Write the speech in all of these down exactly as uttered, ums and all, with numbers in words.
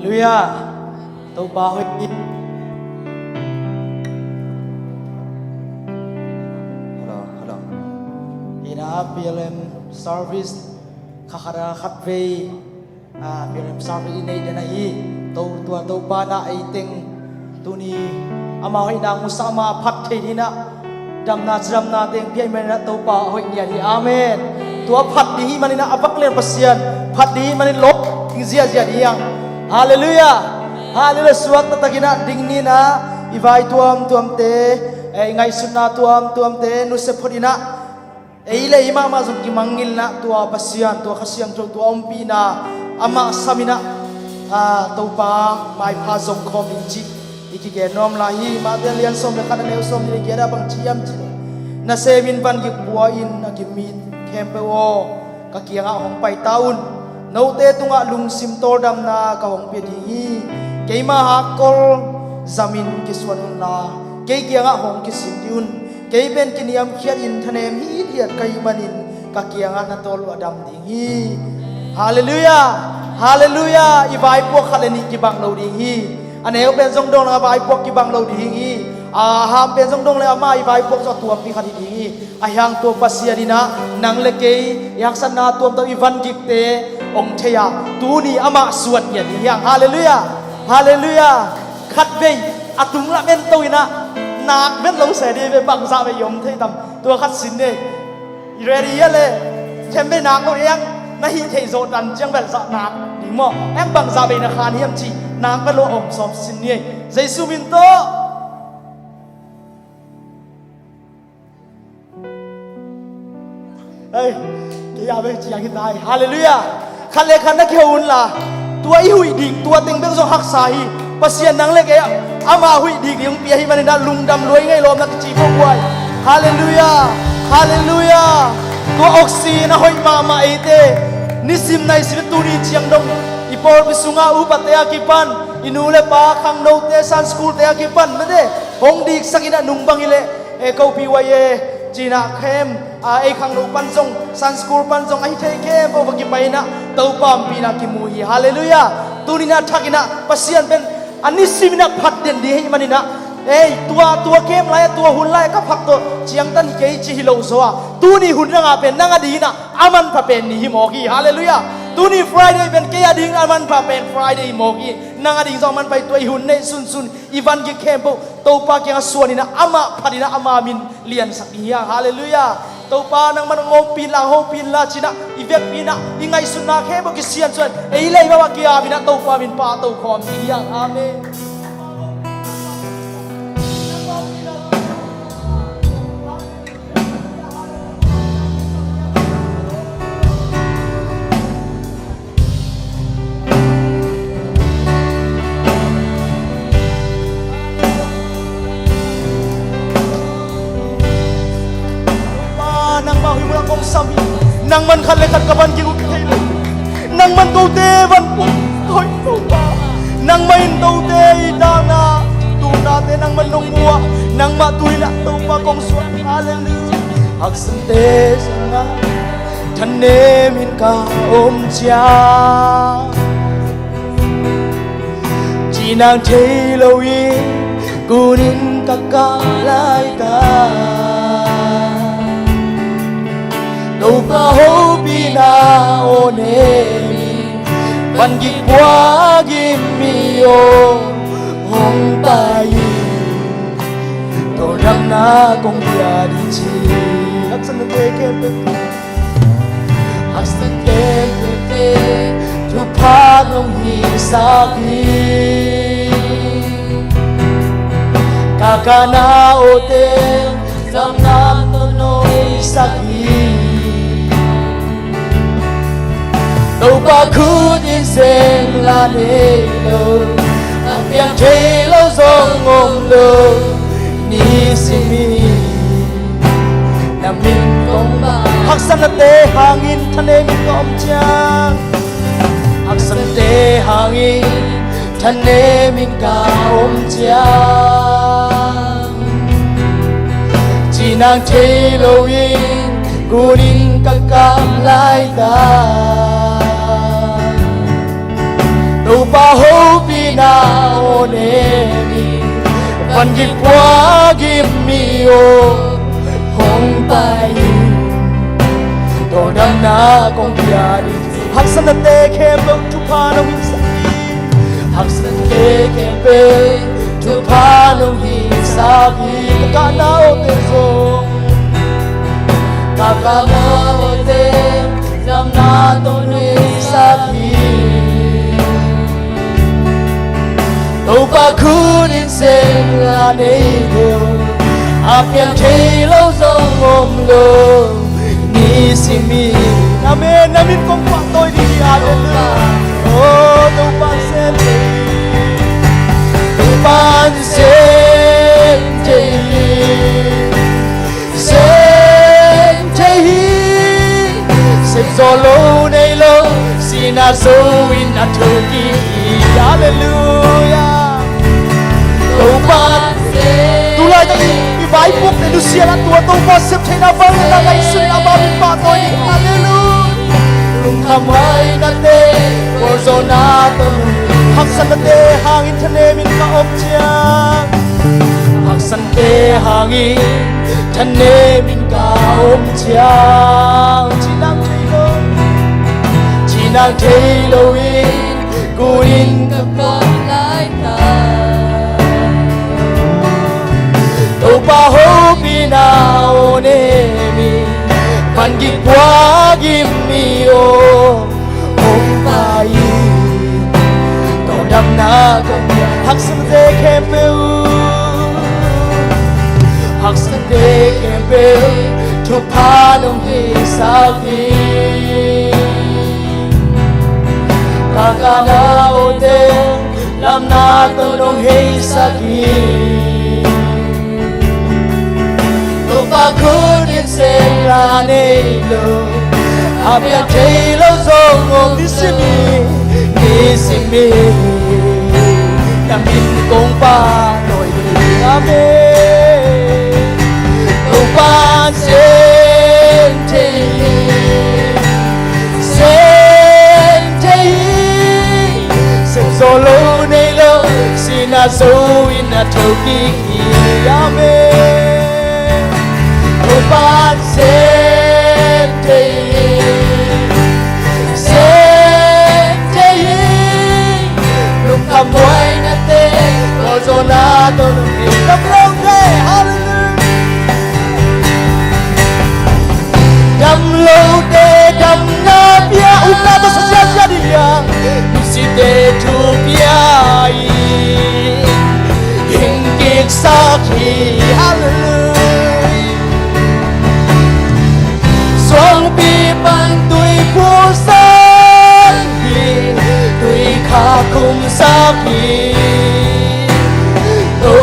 Halleluiah. Topa hoih hi. Hello, hello. Ina P L M service kha khat a khat vei, ah, P L M service i neih den ahi. To, tua Topa na ei teng tuni ama hoihna musa, ama phat thei dingin ah damna cidamna teng pia ahih manin ah Topa hoih ngiat hi. Amen. Tua phat ding hih manin ah a vak lian Pasian phat ding hih manin lawp ding ziahziah ding hi hang. Halleluiah. Halleluiah. Suak taktakin ah ding ni in ah i vai tuamtuamte, eh, i ngaihsutna tuamtuamte nusia phot in ah ei le ei mahmah zong kimangngilh in ah tua Pasian, tua Kha Siangtho, tua ompihna amah sam in ah, ah, Topa maipha zong khawm ding cih i kigen nuam lai hi. Matthai a lian sawm le khat a neu sawmnih le giat ah bang ci hiam cih leh, nasem in vangik pua in a kim mi khempeuh aw, ka kiangah hong pai ta un. Note tungah lungsim tawldamna ka hong pia ding hi. Keima hakkol zamin kisuan unla kei kiangah hong kisin dih un. Kei pen kiniamkhiat in thanem hithiat ka hih manin ka kiangah na tawlua dam ding hi. Halleluiah. Halleluiah. I vaipuak khat le nih kibang lo ding hi. A neu pen zong dong a vaipuak kibang lo ding hi. A ham pen zong dong le ama i vaipuak zong a tuampi khat hi ding hi. Ahi hang tua Pasian in ah nang le kei i haksatna tuamtuam, i vangikte hong thei a, tuni amah suan ngiat ding hi hang. Halleluiah. Halleluiah. Khat vei a tung lam en to in ah nak vet lo se dih ve, bangzah vei i om thei tam. Tua khat sin ni. I ready a le them vei nak lo, eng na hih theih zawh dan ciang vet zah nak ding maw? Eng bangzah vei na khan hiam cih nak vet lo a om sawm sin ni. Jesu min tawh. Hei, kei a vei ciang hi tai. Halleluiah. Khat le khat na kiho unla, tua i huih ding tua teng bek zong haksa hi. Pasian nang le kei ah ama huih ding ding hong pia hi manin ah lungdam lua ing ei, lawm na kici buaibuai. Halleluiah. Halleluiah. Tua oxygen a hoih mahmah eite. Nisim naisim tuni ciang dong i pawlpi sungah upate a kipan, i nu le pa khangnote, Sunday school-te a kipan mete hong diksak in ah nung bang hi leh, eh, kopi wai e, ci-in ah khem, ah, ei khangno pan zong, Sunday school pan zong, ahi thei khempeuh va kipai in ah Topa ompihna kimu hi. Halleluiah. Tuni in ah thak in ah Pasian pen a nisim in ah phat den ding hi manin ah, ei, tua, tua kem lai-ah, tua hun lai-ah ka phak tawh ciangtan hi kei ci hi lo zaw a, tuni hun dang a pen nang a ding in ah a manpha pen ni hi mawk hi. Halleluiah. Tuni Friday pen kei a ding a manpha pen Friday hi mawk hi. Nang a ding zong a manpha hi. Tua i hun neih sunsun i vangik khempeuh Topa kiangah suan in ah amah phat in ah ama min liansak ding hi hang. Halleluiah. Topa nangman hong ompih inla, hong hopih inla ci-in ah i vekpi in ah i ngaihsutna khempeuh kisiansuah in, ei le ei mahmah ki-ap in ah Topa min pahtawi khawm ding hi hang. Amen. Pa, nangmah hoih muhna kong sam hi. Nangman khat le khat ka van kik uh thei lo. Nangman kote van pua hoih Topa. Nangmah in kote i dalna, tuhnate nangman nong mu a, nangmah tu in ah Topa kong suan. Halleluiah. Haksante sungah thanem in ka om ciang, cinang thei lo in kunin ka kah laitak. Topa hopihna aw nem in, vangik pua gim mi aw hong pai in, tawldamna kong pia ding ci. Haksatnate khempeuh, haksat khempeuhte thupha nong hisak hi. Ka kahna awte zamna tawh nong hisak hi. Topa khut in sem la nei lo, a piang thei lo zong om lo. Nisim in na min kong bang. Haksatnate hangin thanem in ka om ciang, haksatnate hangin thanem in ka om ciang, cinang thei lo in kunin ka kah laitak. Topa ho na aw ne mi, van gik pua gim mi aw hong pai in, tawldamna kong pia ding. Haksatnate khempeuh thupha nong hihsak hi. Haksatnate khempeuh thupha nong hihsak hi. Ka kahna awte zong, ka kahna awte lamna tawh nong hihsak hi. Topa khut in sem la nei lo, a piang thei lo zong om lo, nisim hi. Amen. Na min kong pahtawi ding hi. Halleluiah. Oh, Topa sem thei hi. Topa sem thei hi. Sem thei hi. Sem zo lo nei lo, sihna zo in a thokik hi. Halleluiah. Topa sem. Tulaitak i vaipuakte nusia a tua Topa sem theihna val na ngaihsun a, a min pahtawi ding. Halleluiah. Lungkhamhuainate, gualzawhna tawh nong, haksatnate hangin thanemin ka om ciang. Haksat te hangin thanemin ka om ciang, cinang thei lo, cinang thei lo in, kunin ka pang lai ta. Topa hopihna aw ne mi, van gik pua gim mi aw hong pai in, tawldamna kong pia. Haksatnate khempeuh, haksatnate khempeuh thupha nong hihsak hi. Ka kahna awte lamna tawh nong hihsak hi. Topa khut in sem la nei lo, a piang thei lo zong om, nisim hi, nisim hi. Na min kong pahtawi ding. Amen. Topa sem thei hi. Sem thei hi. Sem zo lo nei lo, sihna zo in a thokik hi. Amen. Topa sem thei hi. Sem thei hi. Lungkhamhuainate, gualzawhna tawh nong hih. Dam lote, halleluiah. Dam lote damna pia, upna tawh sa ziazia ding hi a, misite thu pia in, hing kiksak hi. Halleluiah. Suangpi pan tui pulsak hi, tui kha khumsak hi. To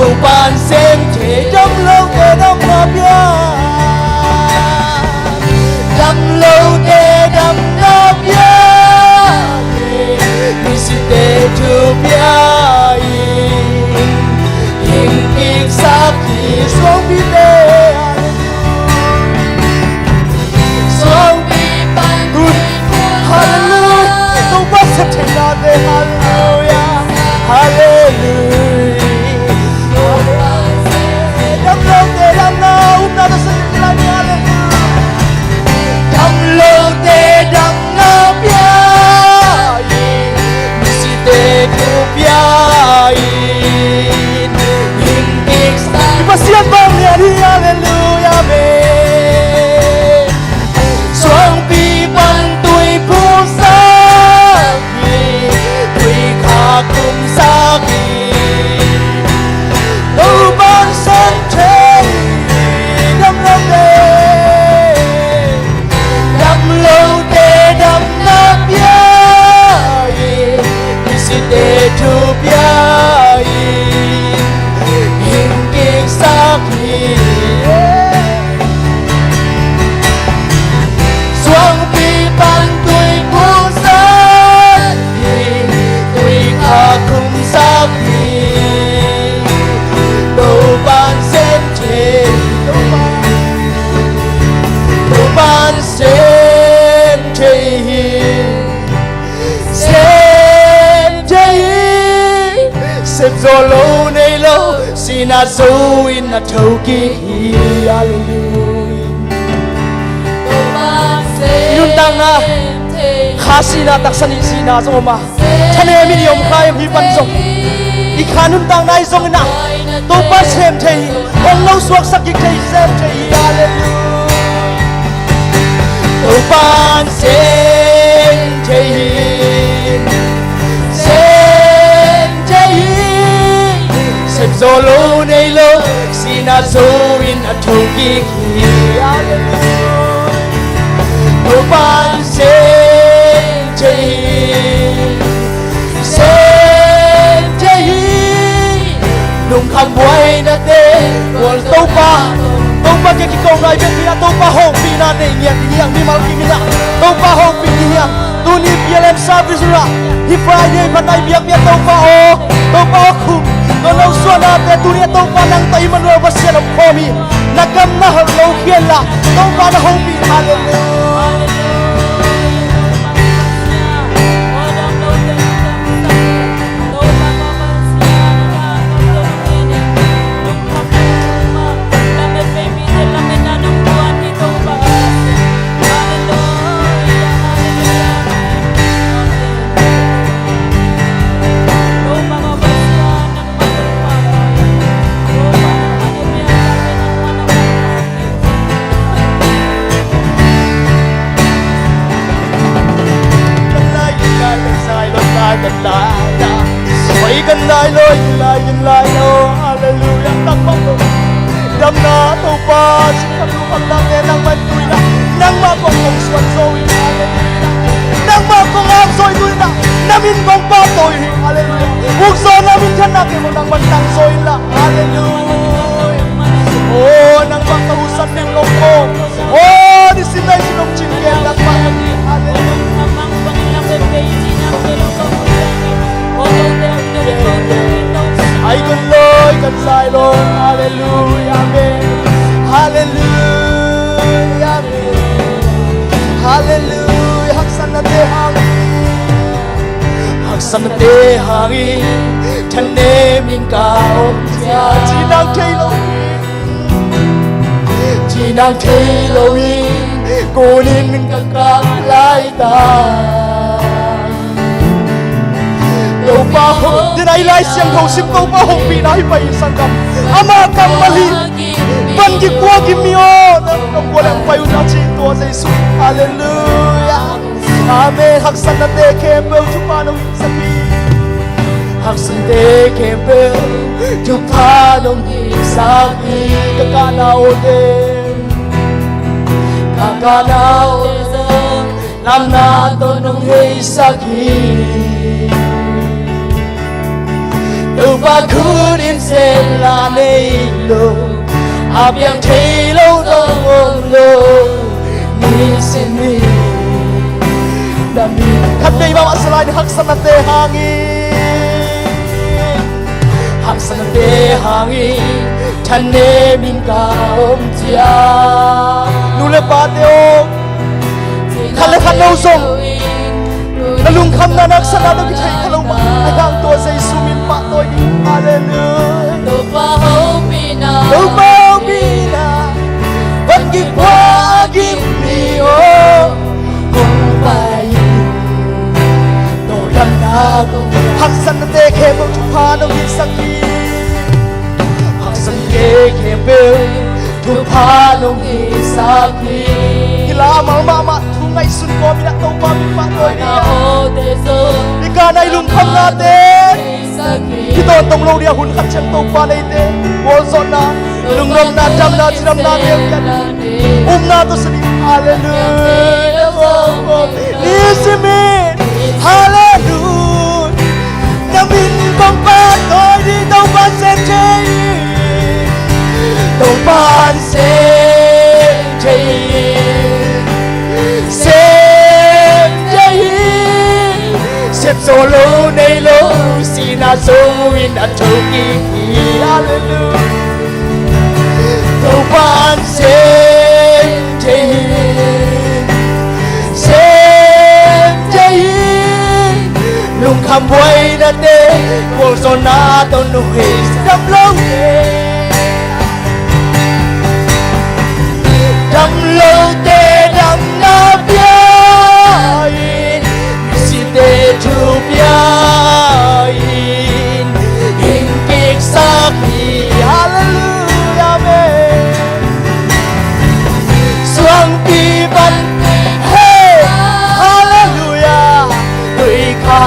Zo lo nei lo, sihna zo in a thokik hi. Halleluiah. I nuntakna kha sihna, taksa nih sihna zong om a, thanem in i om kha em? Hih pan zong i kha nuntakna i zong in ah Topa sem thei hi. Hong lo suaksak kik thei, sem thei hi. Halleluiah. Topa in sem thei hi, sem thei hi. Sem zo lo nei lo, sihna zo in a thokik hi. Halleluiah. Topa in sem thei hi, sem thei hi. Lungkham buainate, Topa, Topa kiang kiko ngai bek hi a, Topa hopihna nei ngiat ding hi hang. Mimal kim in ah Topa hopih ding hi hang. Tuni P L M service ah hih Friday pan a i biakpiak Topa aw, Topa aw khum, tua lo suahnate tuni a Topa nang tawh Immanuel Pasian om khawm hi. Na gam na hal lo khian la, Topa na hopih. Halleluiah. Kan lai, kan lai, kan lai, kan lai, kan lai. Oi, kan lai lo, kan lai, kan lai lo. Halleluiah. Nangmah ko damna Topa, sungkham lungkhamnate nangmah in tu in ah nangmah kong hong suan zo hi. Halleluiah. Nangmah kong ap zo hi tu in ah, na min kong pahtawi hi. Halleluiah. Ukzaw na minthanna kei bang nangmah in tang zo in la. Halleluiah. Oh, nangmah ka husan ning long ko. Oh, nisim naisim nong cingken nangmah ka hi. Halleluiah. Ai kan loi kan zai lo. Halleluiah. Amen. Halleluiah. Amen. Halleluiah. Haksatnate hang, haksatnate hangin thanem in ka om ciang, cinang thei lo, cinang thei lo in kunin ka kap laitak. Topa hong, den a i Lai Siangtho sim, Topa hong pihna hi pai hi sanggam. Ama kammal hi. Van gik kua gim mi aw, nang kua leng pai un a ci tua Jesu. Halleluiah. Amen. Haksatnate khempeuh thupha nong hi sak hi. Haksatnate khempeuh thupha nong hi sak hi. Ka kahna awte, ka kahna awte zong lamna tawh nong heisak hi. Topa khut in sem la nei lo, a piang thei lo zong om lo. Nisim ni na min khat vei mah a salai ni haksatnate hangin, haksatnate hangin thanem in ka om ciang. Nu le pate aw, khat le khat lo zong na lungkhamna, na haksatna tawh kithei kha lo mah a hiang tua Jesu min pahtawi ding. Halleluiah. Topa hopihna, Topa hopihna, van gik kua a gim mi aw, hong pai in. Haksatnate khempeuh thupha nong hi sak hi. Haksatnate khempeuh thupha nong hi sak hi. Hi la, a mal mahmah thu ngaihsun kawm in ah Topa min pahtawi ding hi. I ka nai lungkhamnate kitawn tong lo ding a, hun khat ciang Topa neite gualzawhna, lungnopna, damna, cidamna ngei, upna tawh sa ding. Halleluiah. Nisim in, halleluiah. Na min kong pahtawi ding, Topa in sem thei hi. Topa in sem thei hi. Sem thei hi. Sem zo lo nei lo, sihna zo in a thokik hi. Halleluiah. Topa in sem thei hi, sem thei hi. Lungkham buainate Gualzawhna tawh nuhei dam lote, dam lote damna pia in, misite thu pia in, hing kiksak hi. Halleluiah, amen. Suangpi pan, hey, halleluiah. Tuikha,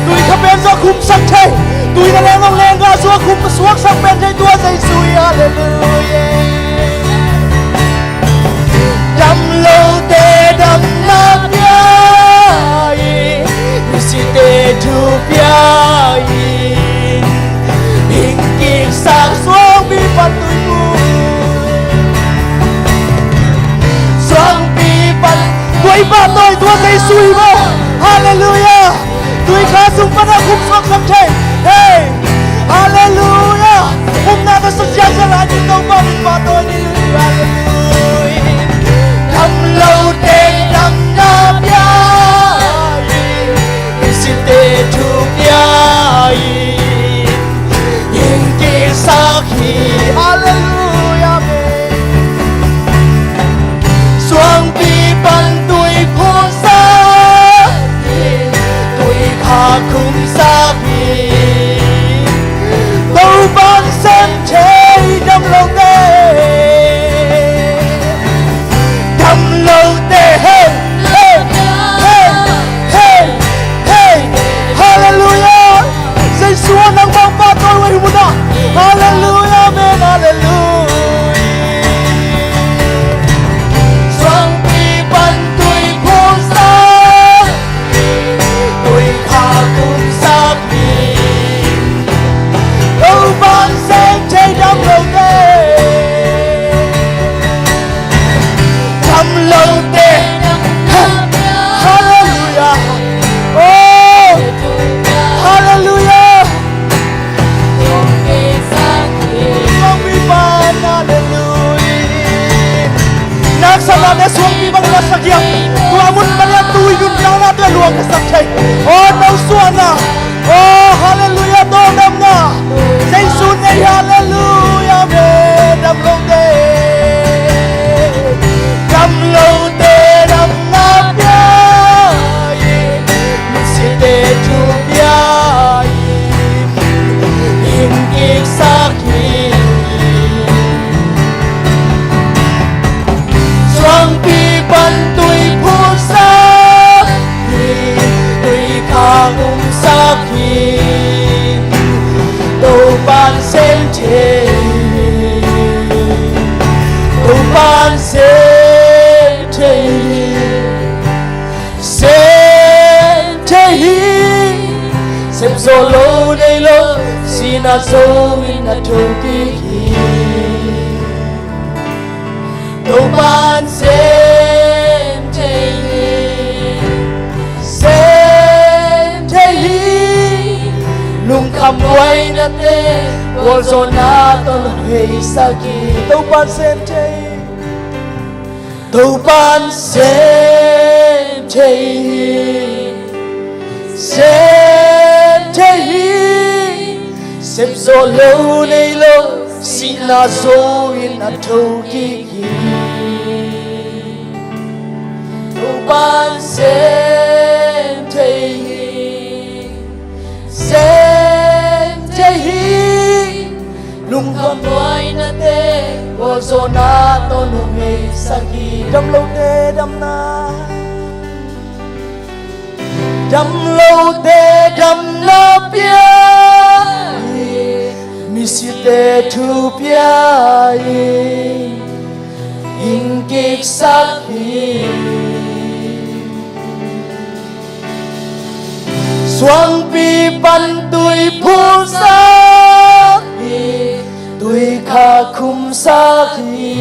tuikha pen zua khumsak thei, tuina leng nong leng ga zua khum suaksak pen thei tua Jesu hi. Halleluiah. Dam lote damna pia in, misite thu pia in, hing kiksak suangpi pan tuiphun, suangpi pan tuiphun, tua Jesu hi maw. Halleluiah. Tuikha sung pan a khum suaksak thei. Hey. Halleluiah. Khumna ka sa siang sa lai ni Topa min pahtawi ni. Halleluiah. Dam lote damna pia in, misite thu pia in, hing kiksak hi. Halleluiah, amen. Suangpi pan tuiphun sak hi, tuikha khumsak hi. Topan sem thei dam lote, dam lote, hey, hey, hey, hey, hey. Halleluiah. Jesu ah nang bang pahtawi uh hi mun ah. Halleluiah, amen, halleluiah. Suangpi pan tuiphun sak, tuikha khumsak hi. Topan sem thei dam lote, dam lote. Halleluiah. Oh, halleluiah. Suangpi pan, halleluiah. Naksa na ne suangpi bang na sak hiam? Tua mun pan a tui dun na na tua luang ka sak thei. Oh, no suana. Oh, halleluiah, to damna. Jesu nei, halleluiah, amen. Dam lote, dam lote damna pia in, misite thu pia in, hing kiksak hi. Suangpi pan tuiphun sak hi, tuikha khumsak hi. Topan sem thei, Topan sem thei, sem thei hi. Sem zo lo nei lo, sihna zo in a thokik hi. Topan sem thei hi, sem thei hi. Lungkham buainate, gualzawhna tawh nuhei sak hi. Topan sem thei hi. Topan sem thei hi, sem thei hi. Sem zo lo nei lo, sihna zo in a thokik hi. Topan sem thei hi, sem thei hi. Lungkham buainate, gualzawhna tawh nuhei sak hi. Dam lote damna, dam lote damna pia hi, misite thu pia hi, hing kiksak hi. Suangpi pan tuiphun sak hi, tuikha khumsak hi.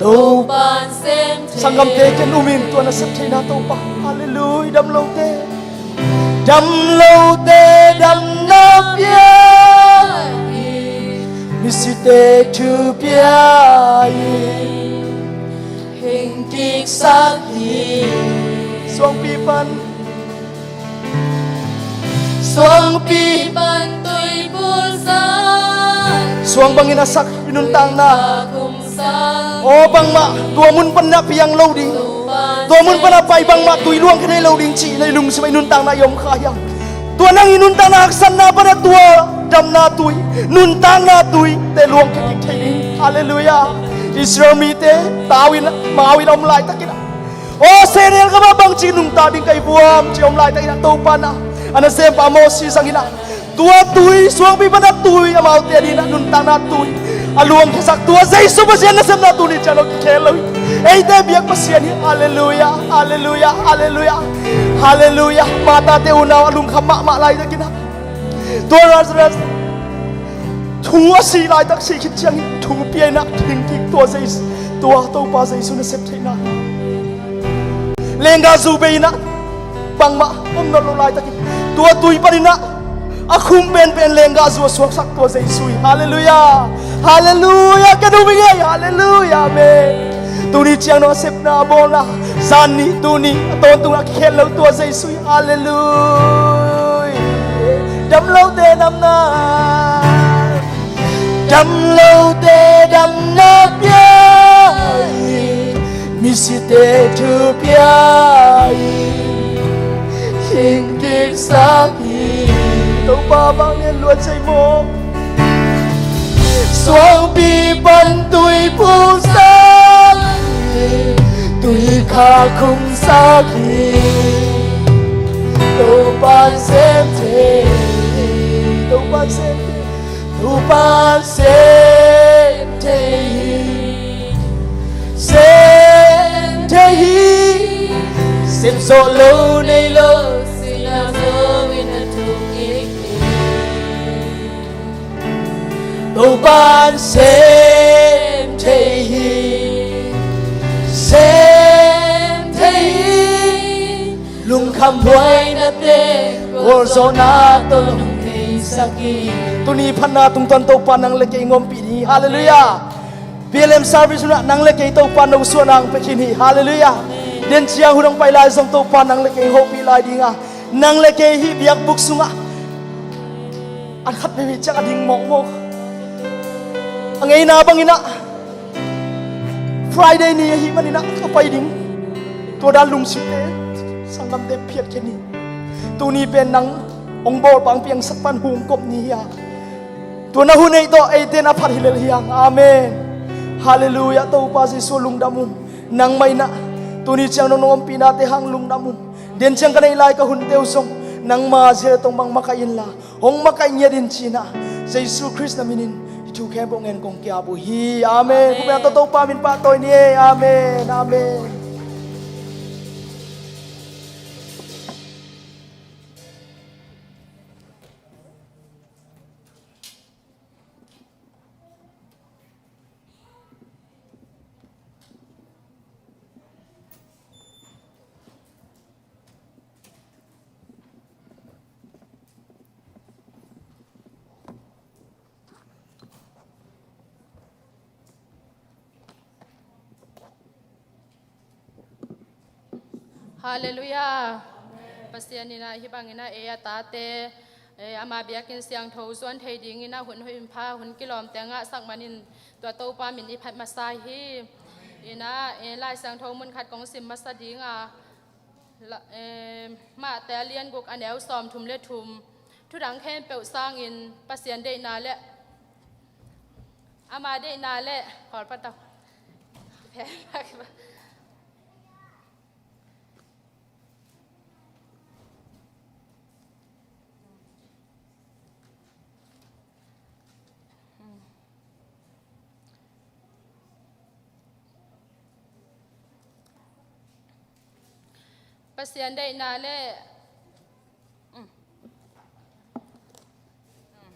Topan sem thei. Sanggamte ken um in, tua na sem theihna Topa. Halleluiah, dam lote. Dam lote damna pia hi, misite thu pia hi, hing kiksak hi. Suangpi pan, Suangpi pan tui pulsan, suang bangin a sak i nuntakna. Aw bangmah tua mun panin a piang lo ding, tua mun panin a pai bangmah tui luang kha thei lo ding cih na i lungsim ah i nuntakna i om kha hiam? Tua nang i nuntakna haksatna panin a tua damna tui, nuntakna tui te luang kha kik thei ding. Halleluiah. Israel mite tau in, mau in a om laitakin ah, aw sehnel ka mah bangci nungta ding ka hi vuam ci a om laitakin ah Topa in ah a nasempa Moses zangin ah tua tui, suangpi pan a tui, amaute adingin ah nuntakna tui a luang khiasak tua Jesu Pasian nasepna tuni ciang lo kikhel lo hi. Eite biak Pasian hi. Halleluiah, halleluiah, halleluiah, halleluiah. Martha te unau a lungkham mahmah laitakin ah tua Lazarus thu a si laitak si khit ciangin thu pia in ah thing kik tua Jesu, tua Topa Jesu nasep theihna. Lenggahzu bei in ah bangmah om nawn lo laitakin tua tui panin ah a khum penpen lenggahzu a suaksak tua Jesu hi. Halleluiah. Halleluiah. Ka dum hi ngei. Halleluiah. Amen. Tuni ciang dong a sepna a bawlna, zan nih tuni a tawntung a kikhel lo tua Jesu hi. Halleluiah. Damlote damna, damlote damna pia hi, misite thu pia hi, hing kiksak hi. Topa bang lian luat sei maw? Suangpi pan tui pulsan hi, tui kha khumsak hi. Topan sem thei hi, Topan sem thei, Topan sem thei hi, sem thei hi. Sem zawh lo nei lo, sina zawngin a thuk kik hi. Topan sem thei hi, sem thei hi. Lungkham buaina te, gualzawhna tawh hong theisak hi. Tuni phatna tungtawn Topa nang le kei hong ompih ding hi. Halleluiah. B L M service hunah nang le kei Topa no suahna hong pia khin hi. Halleluiah. Denciang hun hong pai lai zong Topa nang le kei hong hopih lai ding a, nang le kei hih biakbuk sungah an khat veve ciang a ding mawkmawk. A ngeina bangin ah Friday ni ahih manin ah ka pai ding, tua dan lungsimte sanggamte phiat khin hi. Tuni pen nang hong bawl pang piangsak pan hong kop ni hi a, tua na hun ei tawh eite na phat hi lel hi hang. Amen. Halleluiah. Topa Jesu lungdam un. Nangmah in ah tuni ciang dong nong ompihnate hang lungdam un. Denciang ka neih lai ka hunte uh zong nangma zia tawh bang makaih inla hong makaih ngiat in ci-in ah Jesu Khrist na minin hih thu khempeuh ngen kong ki-ap uh hi. Amen. Amen. Khupna tawh Topa min pahtawi ni ei. Amen. Amen. Halleluiah. Pasian in ah hih bangin ah ei a tate, eh, ama biakinn siangtho zuan thei dingin ah hun hoih hun pha hun kilawmte a ngahsak manin tua Topa min i phat masa hi. In ah, eh, Lai Siangtho mun khat kong sim masa ding a, la, eh, Mate a lian guk a neu sawm thum le thum. Thudang khempeuh sangin Pasian deihna le ama deihna le, khawl patau. Pasian deihna le, um, um,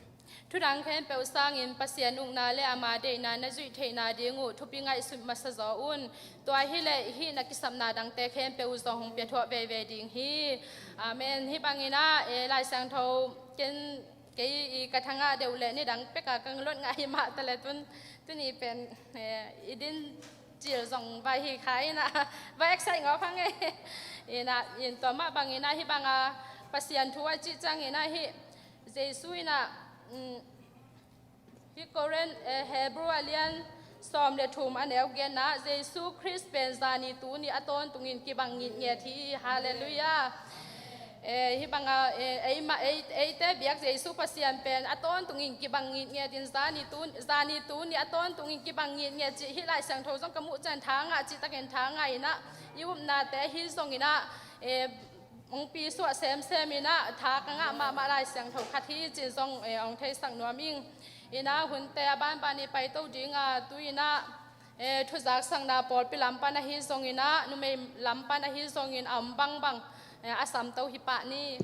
thudang khempeuh sangin Pasian ukna le ama deihna na zuih theihna ding uh thupi ngaihsut masa zaw un. Tua hileh hih na kisapna dangte khempeuh uh zong hong piathuah veve ding hi. Amen. Hih bangin ah, eh, Lai Siangtho ken kei i ka thangah deuh le nidang peka kang lot ngah hi mah ta le tun, tuni pen, eh, i din cil zong vai hi kha in ah, vai excite ngawh kha ngei. In ah, in tua mah bangin ah hih banga Pasian thu a cih ciangin ah hih Jesu in ah, um, hih Korin, eh, Hebrew a lian sawm le thum a neu genna, Jesu Khrist pen zani tuni a tawntungin kibang ngitnget hi. Halleluiah. Eh, hih banga, eh, eima, ei, eite biak Jesu Pasian pen a tawntungin kibang ngitngetin zani tun, zani tuni a tawntungin kibang ngitnget cih hih Lai Siangtho zong ka muh ciang tha ngah cih takin tha ngah in ah i upnate ahi zongin ah, eh, hong pisuah semsem in ah tha ka ngah mahmah Lai Siangtho khat hi cih zong, eh, hong theisak nuam ing. In ah hunte a banban i paito ding a, tu in ah, eh, thuzaksakna pawlpi lam pan ahi zongin ah, numei lam pan ahi zongin a om bangbang, eh, a samto hi pah ni.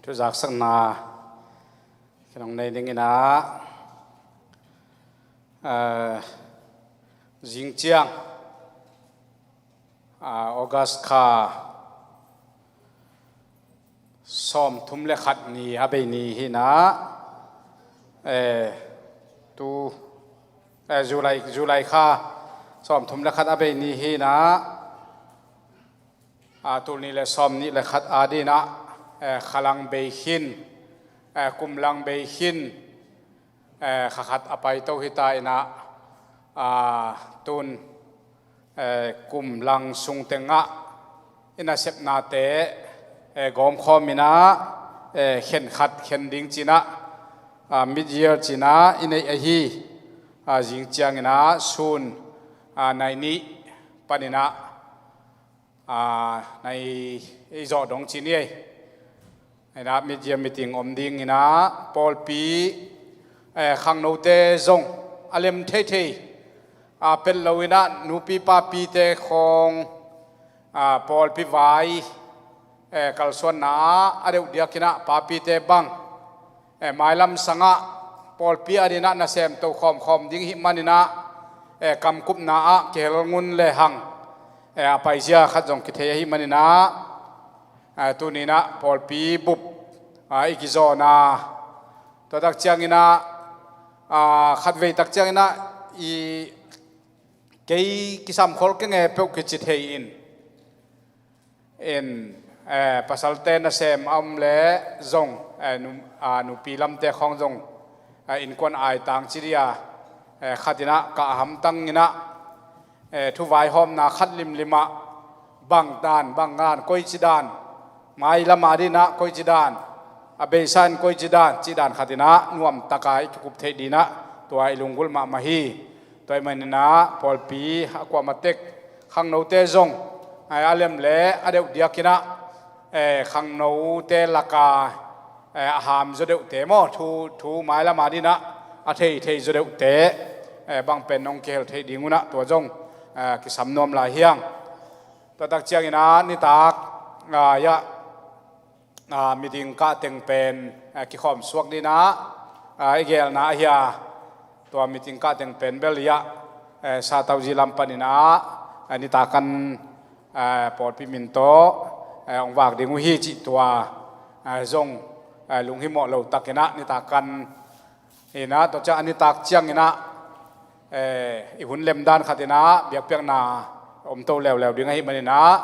Thuzaksakna khen hong nei dingin ah, eh, zing ciang, ah, August kha sawmthum le khat ni a bei ni hi in ah, eh, tu, eh, July, July kha sawmthum le khat a bei ni hi in ah, ah, tul nih le sawm nih le khat adingin ah, eh, khalang bei khin, eh, kumlang bei khin, eh, kha khat a paito hi ta in ah, ah, tun, eh, kumlang sung tengah i nasepnate, eh, gawmkhawm in ah, eh, khen khat khen ding ci in ah, ah, mid-year ci in ah i neih ahi, ah, zing ciangin ah sun, ah, nai nih panin ah, ah, nai i zawh dong ci ni ei. Ei in ah mid-year meeting om dingin ah pawlpi, eh, khangnote zong a lem theithei, ah, pelh lo in ah nupi papite khawng, ah, pawlpi vai, eh, kalsuanna ah a deuh diakin ah papite bang, eh, mailam sangah pawlpi adingin ah nasem tokhawm khawm ding ahih manin ah, eh, kamkupna ah kihel ngun lehang, eh, a paizia khat zong kithei ahih manin ah, eh, tuni in ah pawlpi bup, ah, i kizawhna, tua tak ciangin ah, ah, khatvei tak ciangin ah i kei kisam khol kei nge peuh kici thei in, in, eh, pasalte nasem a om leh zong, eh, nu-, ah, nupi lamte khawng zong, eh, innkuan aitang ci dih a, eh, khat in ah ka a hamtang in ah, eh, thuvaihawmna khat limlim ah bang dan, bang dan, koici dan, mailam adingin ah koici dan, a beisa in koici dan, cih dan khat in ah nuamtak a i kikup theih dingin ah tua i lunggulh mahmah hi. Tua ahih manin ah pawlpi a kuamah tek khangnote zong, eh, a lem le a deuh diakin ah, eh, khangnote laka, eh, a ham zaw deuhte maw, thu, thu mailam adingin ah a thei, thei zaw deuhte, eh, bang pen nong kihel theih ding un ah tua zong, eh, kisam nuam lai hi hang. Tua tak ciangin ah nitak, ah, ah, meeting kah teng pen, eh, kikhawm suak dingin ah, ah, i geelna ahi a, tua meeting kah teng pen bel ah, eh, Satauzi lam panin ah, eh, nitak an, eh, pawlpi min tawh, eh, hong vak ding uh hi cih tua, eh, zong, eh, lunghimawh lo takin ah nitak an in ah, tua ciang a nitak ciangin ah, eh, i hun lemdan khat in ah biakpiakna om to leuleu ding ahih manin ah,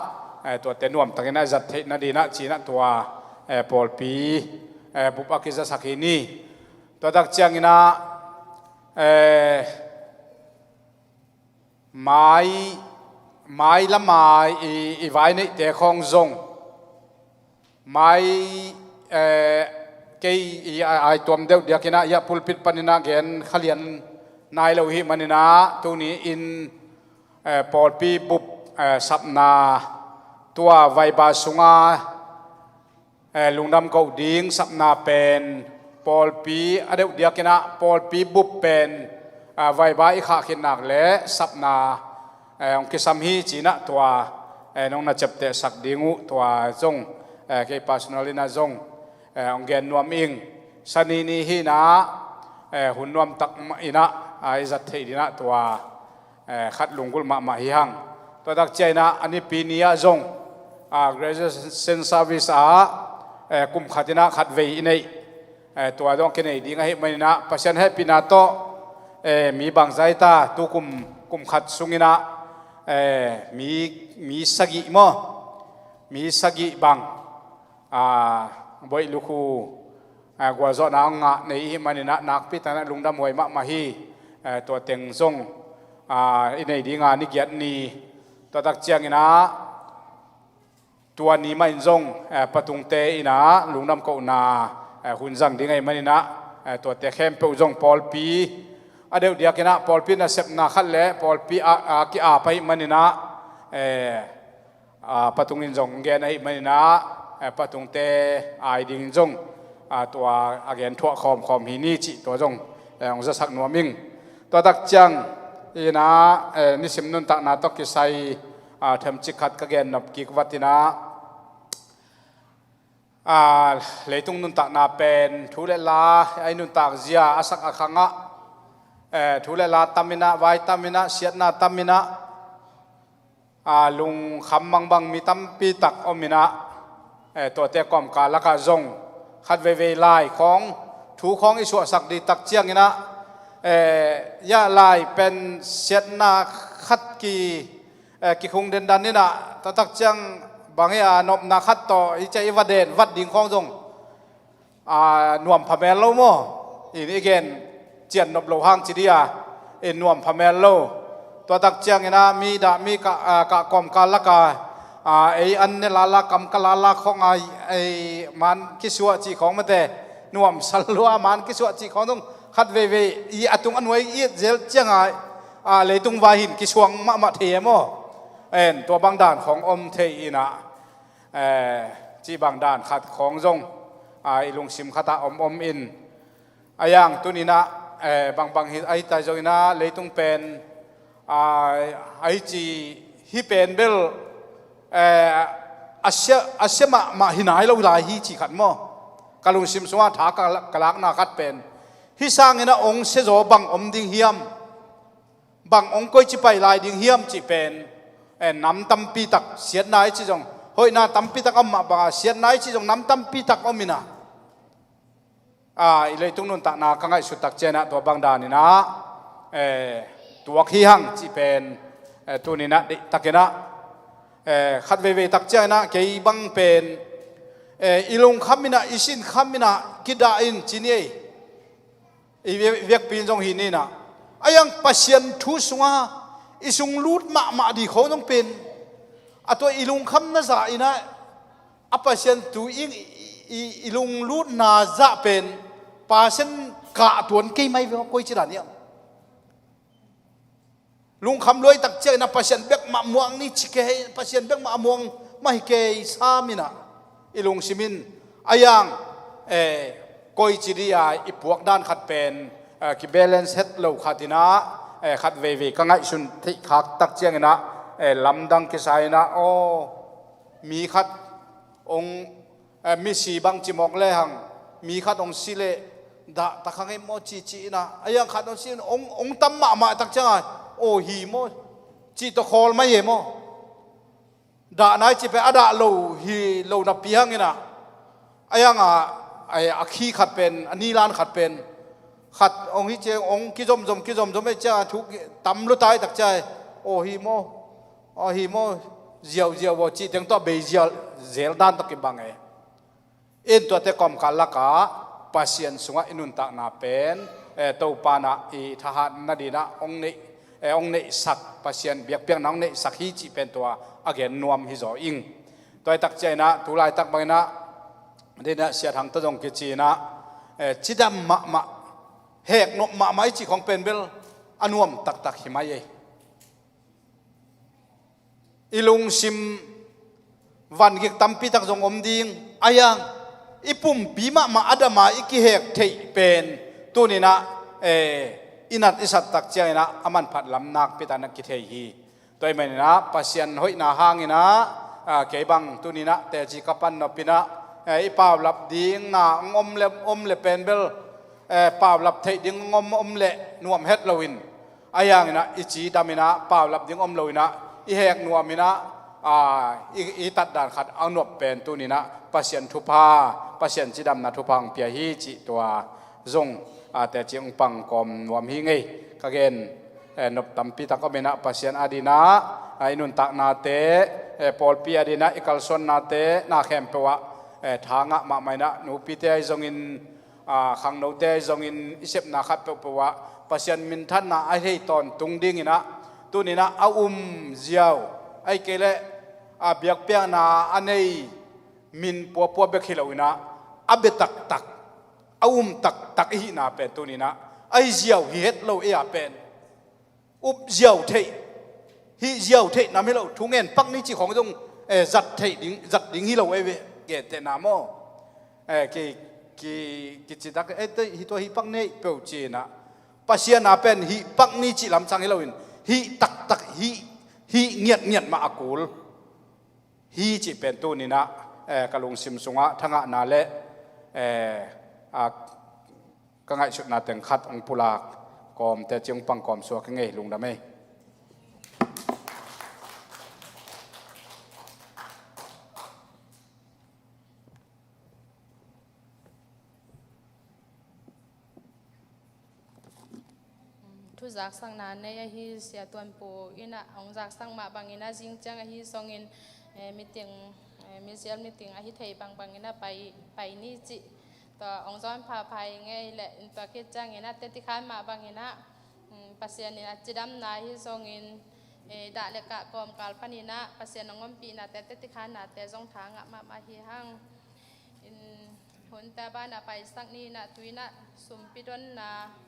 eh, tuate nuamtakin ah i zat theih nadingin ah ci-in ah tua, eh, pawlpi, eh, bup a kizasak hi ni. Tua tak ciangin ah, eh, mai, mailam a i, i vai neihte khawng zong mai, eh, kei i a-, aituam deuh diakin ah, ah, pulpit panin ah gen kha lian nai lo ahih manin ah tuni in, eh, pawlpi bup, eh, sapna tua vaiba sunga, eh, lungdam koh ding sapna pen pawlpi a deuh diakin ah pawlpi bup pen, ah, vaiba i khah khit nak leh sapna, eh, hong kisam hi ci-in ah tua, eh, nong na ciaptehsak ding uh tua zong, eh, kei personal in ah zong, eh, hong gen nuam ing. Sani ni hi-in ah, eh, hun nuamtak mah in ah, ah, i zat theih dingin ah tua, eh, khat lunggulh mahmah hi hang. Tua tak ciangin ah a nipi ni ah zong, a, graduation service ah, eh, kum khat in ah khat vei i neih. Eh, tua dong kinei ding ahih manin ah Pasian hehpihna tawh, eh, mi bangzah i ta, tu kum, kum khat sungin ah, eh, mi, mi sagih maw, mi sagih bang, a, Boih Lukhu, a, gualzawhna hong ngah nei i hih manin ah nakpi takin ah lungdam huai mahmah hi. Eh, tua teng zong, a, i nei ding a ni giat ni, tua tak ciangin ah tua ni mah in zong, eh, patungte in ah lungdam kohna, eh, hun zang ding ahih manin ah, eh, tuate khempeuh zong pawlpi a deuh diakin ah pawlpi nasepna khat le pawlpi a, a ki-ap ahih manin ah, eh, a, patung in zong gen ahih manin ah, eh, patungte ai dingin zong, a, tua a gen thuah khawmkhawm hi ni cih tua zong, eh, hong zasak nuam ing. Tua tak ciangin ah, eh, nisim nuntakna tawh kisai, a, themcik khat ka gen nop kik vat in ah, a, leitung nuntakna pen thu le la, ei nuntak zia a sak a khangah, eh, thu le la tam in ah, vai tam in ah, siatna tam in ah, a, lungkham mangbang mi tampi tak om in ah, eh, tuate kawmkal lakah zong khat veivei lai khawng, thu khawng i suahsak dih tak ciangin ah, eh, ya lai pen siatna khat ki, eh, kikhung dendan in ah, tua tak ciang bang hi a, nopna khat tawh hi ciah i va den vat ding khawng zong, a, nuam pha mel lo maw? In i gen cian nop lo hang ci dih a, in nuam pha mel lo. Tua tak ciangin ah mi dah mi kah, a, kah kawmkal laka, a, ei an ne lala, kam ka lala khawng a, ei man kisuah cih khawng mate, nuam sal lua man kisuah cih khawng zong khat veivei i a tung a nuai i et zel ciang a, a, leitung vai hin kisuang mahmah thei e maw? En, tua bang dan khawng om thei in ah, eh, cih bang dan khat khawng zong, a, i lungsim khatah om om in, a yang tuni in ah, eh, bangbang hi, a hi tai zongin ah leitung pen, a, a hi ci hi pen bel, eh, a sia, a sia mahmah hi nai lo lai hi cih khat maw? Ka lungsim sungah tha ka, ka lakna khat pen, hih sangin ah hong sia zaw bang om ding hiam? Bang hong koici pai lai ding hiam cih pen, eh, nam tampi tak siatna i cih zong, hoihna tampi tak a om mah bangah siatna i cih zong nam tampi tak om in ah, a, i leitung nuntakna ka ngaihsut tak ciangin ah tua bang dan in ah, eh, tuak hi hang cih pen, eh, tuni in ah deihtakin ah, eh, khat veivei tak ciangin ah kei bang pen, eh, i lungkham in ah, i sinkham in ah kidah in ci ni ei. I vek-, vekpi in zong hi ni in ah, a yang Pasian thu sungah i sung lut mahmah dih khawng zong pen, a tua i lungkhamna zah in ah, a Pasian thu i, i, i lunglutna zah pen percent kah tuan kei mai ve, koici dan hiam? Lungkham luai tak ciangin ah Pasian bek mah muang ni ci kei, Pasian bek mah a muang mah hi kei sam in ah, i lungsim in a yang, eh, koici dih a i puak dan khat pen, eh, kibalance het lo khat in ah, eh, khat veivei ka ngaihsun theih khak tak ciangin ah, eh, lamdang kisa in ah, aw, mi khat hong, eh, misi bang ci mawk lehang, mi khat hong si leh dah ta kha ngei maw ci ci in ah, a yang khat hong si in hong, hong tam mahmah tak ciang a, aw hi maw, cih tawh khawl mai e maw? Dah nai cih pen a dah lo hi lo napi hang in ah, a yang a, a, a khi khat pen, a nilan khat pen, khat hong hi ciang hong kizomzom kizomzom e ciang a thu tam lua tai tak ciang, aw hi maw, aw hi maw, ziauziau aw cih teng tawh a bei zial zel dan tawh kibang e. In tuate kawmkal lakah Pasian sungah i nuntakna pen, eh, Topa in ah i thahat nading in ah hong neih, eh, hong neihsak, Pasian biakpiakna hong neihsak hi cih pen tua a gen nuam hi zaw ing. Tua hi tak ciangin ah tu laitak bangin ah, ding in ah Sia Thang tawh zong kici in ah, eh, cidam mahmah, heknop mahmah i cih khawng pen bel a nuam taktak hi mai ei. I lungsim vangik tampi tak zong om ding, a yang i pumpi mahmah a dam a i kihek theih pen tuni in ah, eh, i nat i sat tak ciangin ah a manphat lam nakpi takin ah kithei hi. Tua ahih manin ah Pasian hoihna hangin ah, ah, kei bang tuni in ah teci ka pan nop in ah, eh, i paulap ding na hong om le, om le pen bel, eh, paulap theih ding hong om, om le nuam het lo in, a yang in ah i cidam in ah paulap ding om lo in ah i hek nuam in ah, a, i, i tatdan khat a nuam pen tuni-in ah Pasian thupha, Pasian cidamna thupha hong pia hi cih tua zong, a, teci hong pang kawm nuam hi ing ei. Ka gen, eh, nop tampi tak om in ah Pasian adingin ah, a, i nuntaknate, eh, pawlpi adingin ah i kalsuannate, na khempeuh ah, eh, tha ngah mahmah in ah nupite ahi zongin, a, khangnote ahi zongin i sepna khat peuhpeuh ah Pasian minthanna a thei tawntung dingin ah tuni-in ah a um ziau, ahih kei leh, a, biakpiakna a nei min puapua bek hi lo-in ah a bia taktak, a um taktak i hihna pen tuni-in ah a hi ziau hi het lo ei a pen. Up ziau theih, hih ziau theih nam hi lo, thungen pak ni cih khawng zong, eh, zat theih ding, zat ding hi lo ei ve, gentehna maw. Eh, ki, ki, kici tak, eh, hih tua hih pak ni peuh ci-in ah Pasian a pen hih pak ni cih lamsang hi lo-in hih taktak, hih, hih ngiatngiat mah a kul hi cih pen tuni-in ah, eh, ka lungsim sungah thangahna le, eh, a, ka ngaihsutna teng khat hong pulak kawm, teci hong pang kawm suak ing ei, lungdam ei. Thu zaksakna nei ahi Sia Tuan Pu in ah hong zaksak mah bangin ah zing ciang ahi zongin, eh, meeting, eh, misial meeting ahi thei bangbangin ah pai, pai ni cih tua hong zawn phapha ing ei leh, tua khit ciangin ah teci khan mah bangin ah, mm, Pasian in ah cidamna ahi zongin, eh, dah le kah kawmkal panin ah Pasian hong ompihnate, teci khannate zong tha ngah mahmah hi hang. In, hunte banah paisak ni-in ah tu-in ah sumpi donna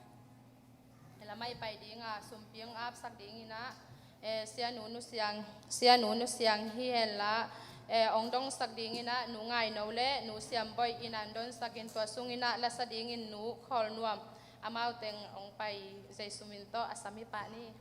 lamah i pai ding a, sumpi hong apsak dingin ah, eh, Sianu Nu Siang, Sianu Nu Siang hi henla, eh, hong dongsak dingin ah Nu Ngai No le Nu Siam Boih in ah hong donsak in, tua sungin ah lasa dingin Nu Khawl Nuam, amau teng hong pai, Jesu min tawh a sam hi pah ni.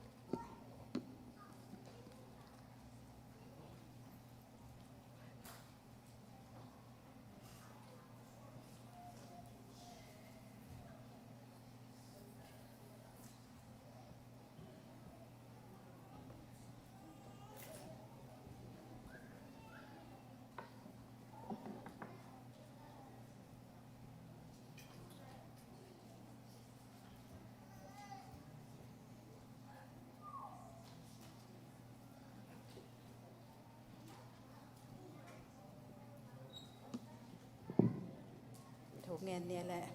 Thu ngen ni leh.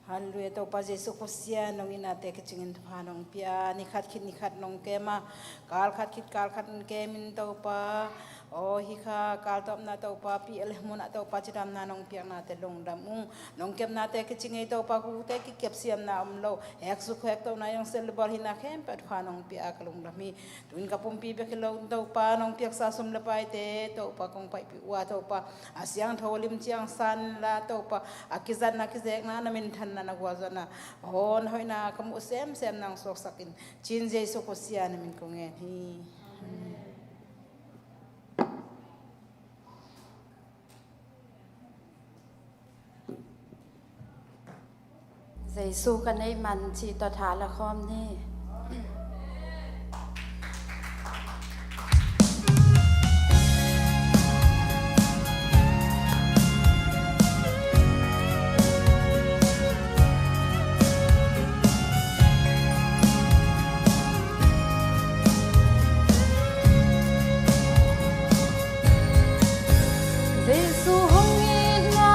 Halleluiah, Topa Jesu Khawsia, nong itnate kicingin thupha nong pia, ni khat khit ni khat nong kem a, kal khat khit kal khat nong kem in Topa. Aw, hih kha kal tawpna Topa, pi a le munah Topa cidamna nong piaknate lungdam ung. Nong kepnate kicing ei Topa, kute kikep siamna om lo, hek suk hek tona yong sel le bawl hihna khempeuh thupha nong pia a ka lungdam hi. Tuin ka pumpi bek hi lo Topa, nong piaksa sum le paite Topa kong paipih uh a Topa, a siangtho lim ciang san la Topa, a kizatna kizekna na minthanna na gualzawhna, aw, na hoihna ka muh semsem nang suaksak in, cin Jesu Khawsia na min kong ngen hi. Jesu ka neih man cih tawh tha la khawm ni. Jesu hong itna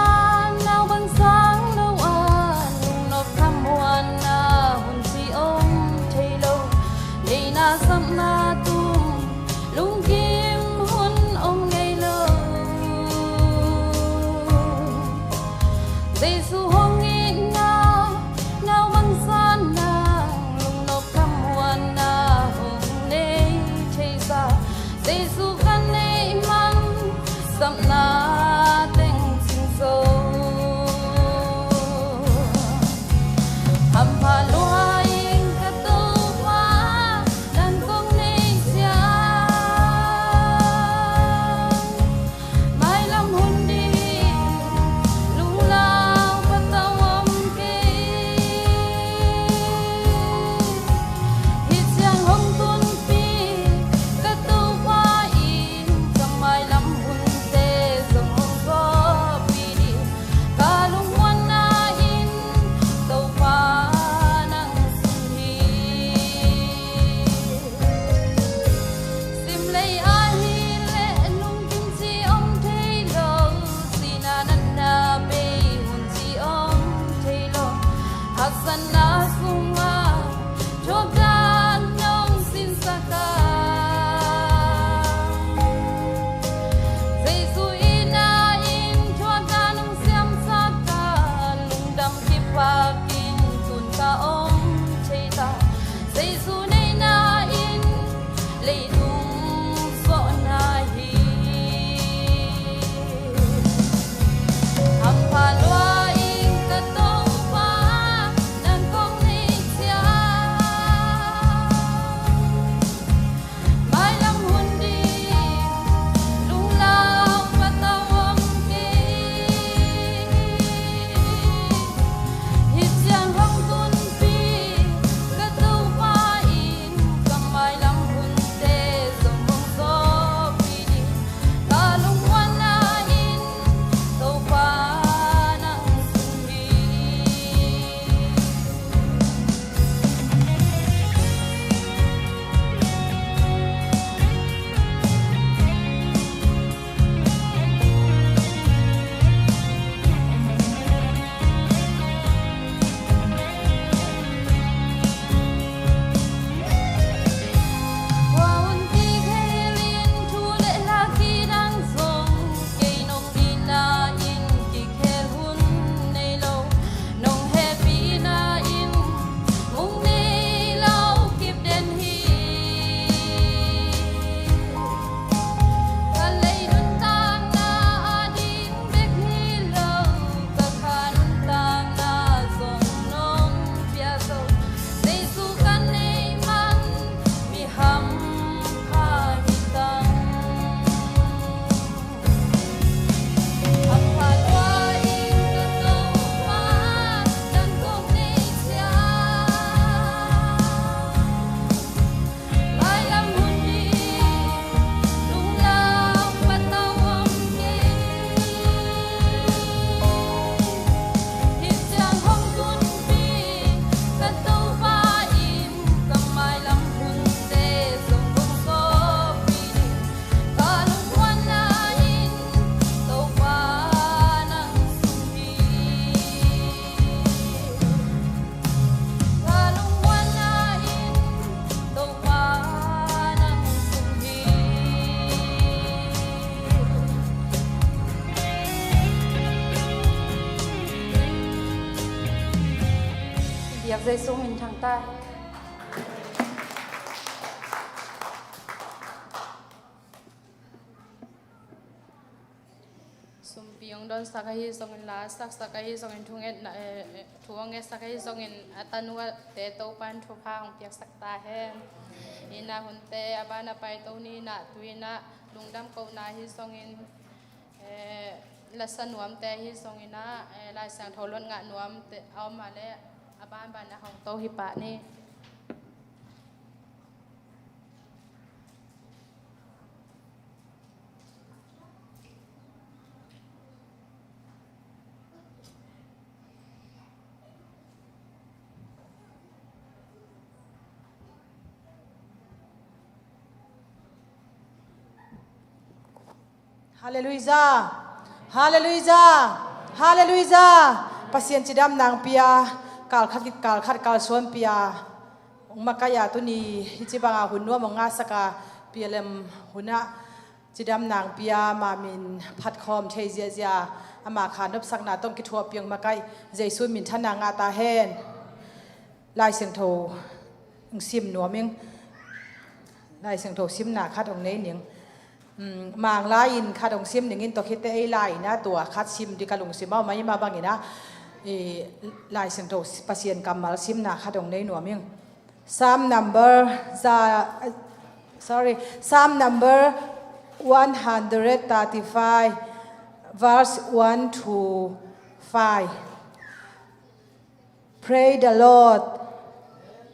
nau bang sang lo a, lungnop khamuanna hun ci om Jesu min thang ta. Sumpi hong donsak ahi zongin, la saksak ahi zongin, thungetna, eh, eh, thu hong ngetsak ahi zongin, a tanuate Topan thupha hong piaksak ta hen. Ina hunte a ban a pai to ni na, tu ina lungdam kohna ahi zongin, eh, lasa nuamte ahi zongin ah, eh, Lai Siangtho lot ngah nuamte a om a le a banban a hong to hi pah ni. Halleluijah. Halleluijah. Halleluijah. Pasian cidam nang pia, kal khat, kal khat, kal suan pia. Hong makaih a tuni hih ci banga hun nuam hong ngahsak a, P L M hunah cidam nang pia, ma min phatkhawm thei ziahziah, ama kha nopsakna tawh kithuah piang makaih, Jesu min thana ngah ta hen. Lai Siangtho hong sim nuam ing. Lai Siangtho simna khat hong nei ning. Um, Manglai in khat hong sim ning in, tua khit teh ei lai in ah tua khat sim ding ka lungsim a om a, i mah bangin ah, i, Lai Siangtho Pasian kammal simna khat hong nei nuam ing. Psalm number, za, sorry, Psalm number one hundred thirty-five, verse one to five. Praise the Lord.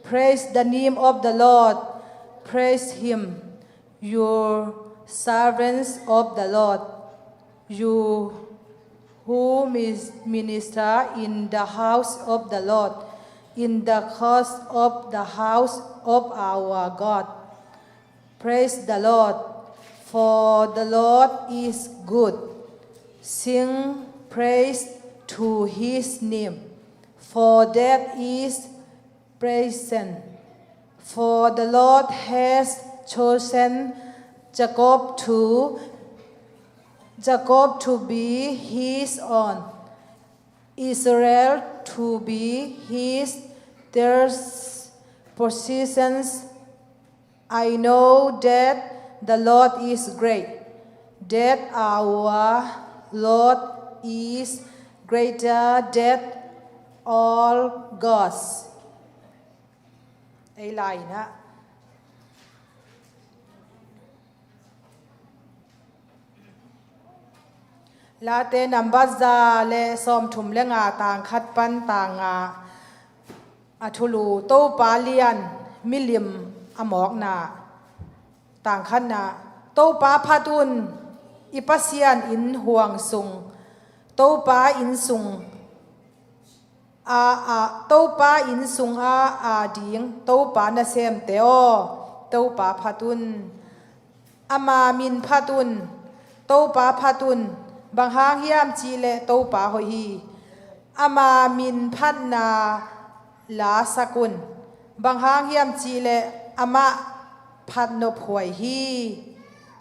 Praise the name of the Lord. Praise Him, you servants of the Lord, you who mis-, minister in the house of the Lord, in the courts of the house of our God. Praise the Lord, for the Lord is good. Sing praise to his name, for that is pleasant. For the Lord has chosen Jacob to, Jacob to be his own, Israel to be his, their possessions. I know that the Lord is great, that our Lord is greater than all gods. Ei lai in ah. Late number za le sawmthum le nga, tang khat pan tang nga. A thulu, Topa lian, milim a mawkna. Tang khatna, Topa phat un, i Pasian inn huang sung, Topa inn sung a, a, Topa inn sung a, a ding Topa nasemte aw, Topa phat un. Ama min phat un, Topa phat un, bang hang hiam cihleh Topa hoih hi. Ama min phatna la sak un, bang hang hiam cihleh amah phatnop huai hi.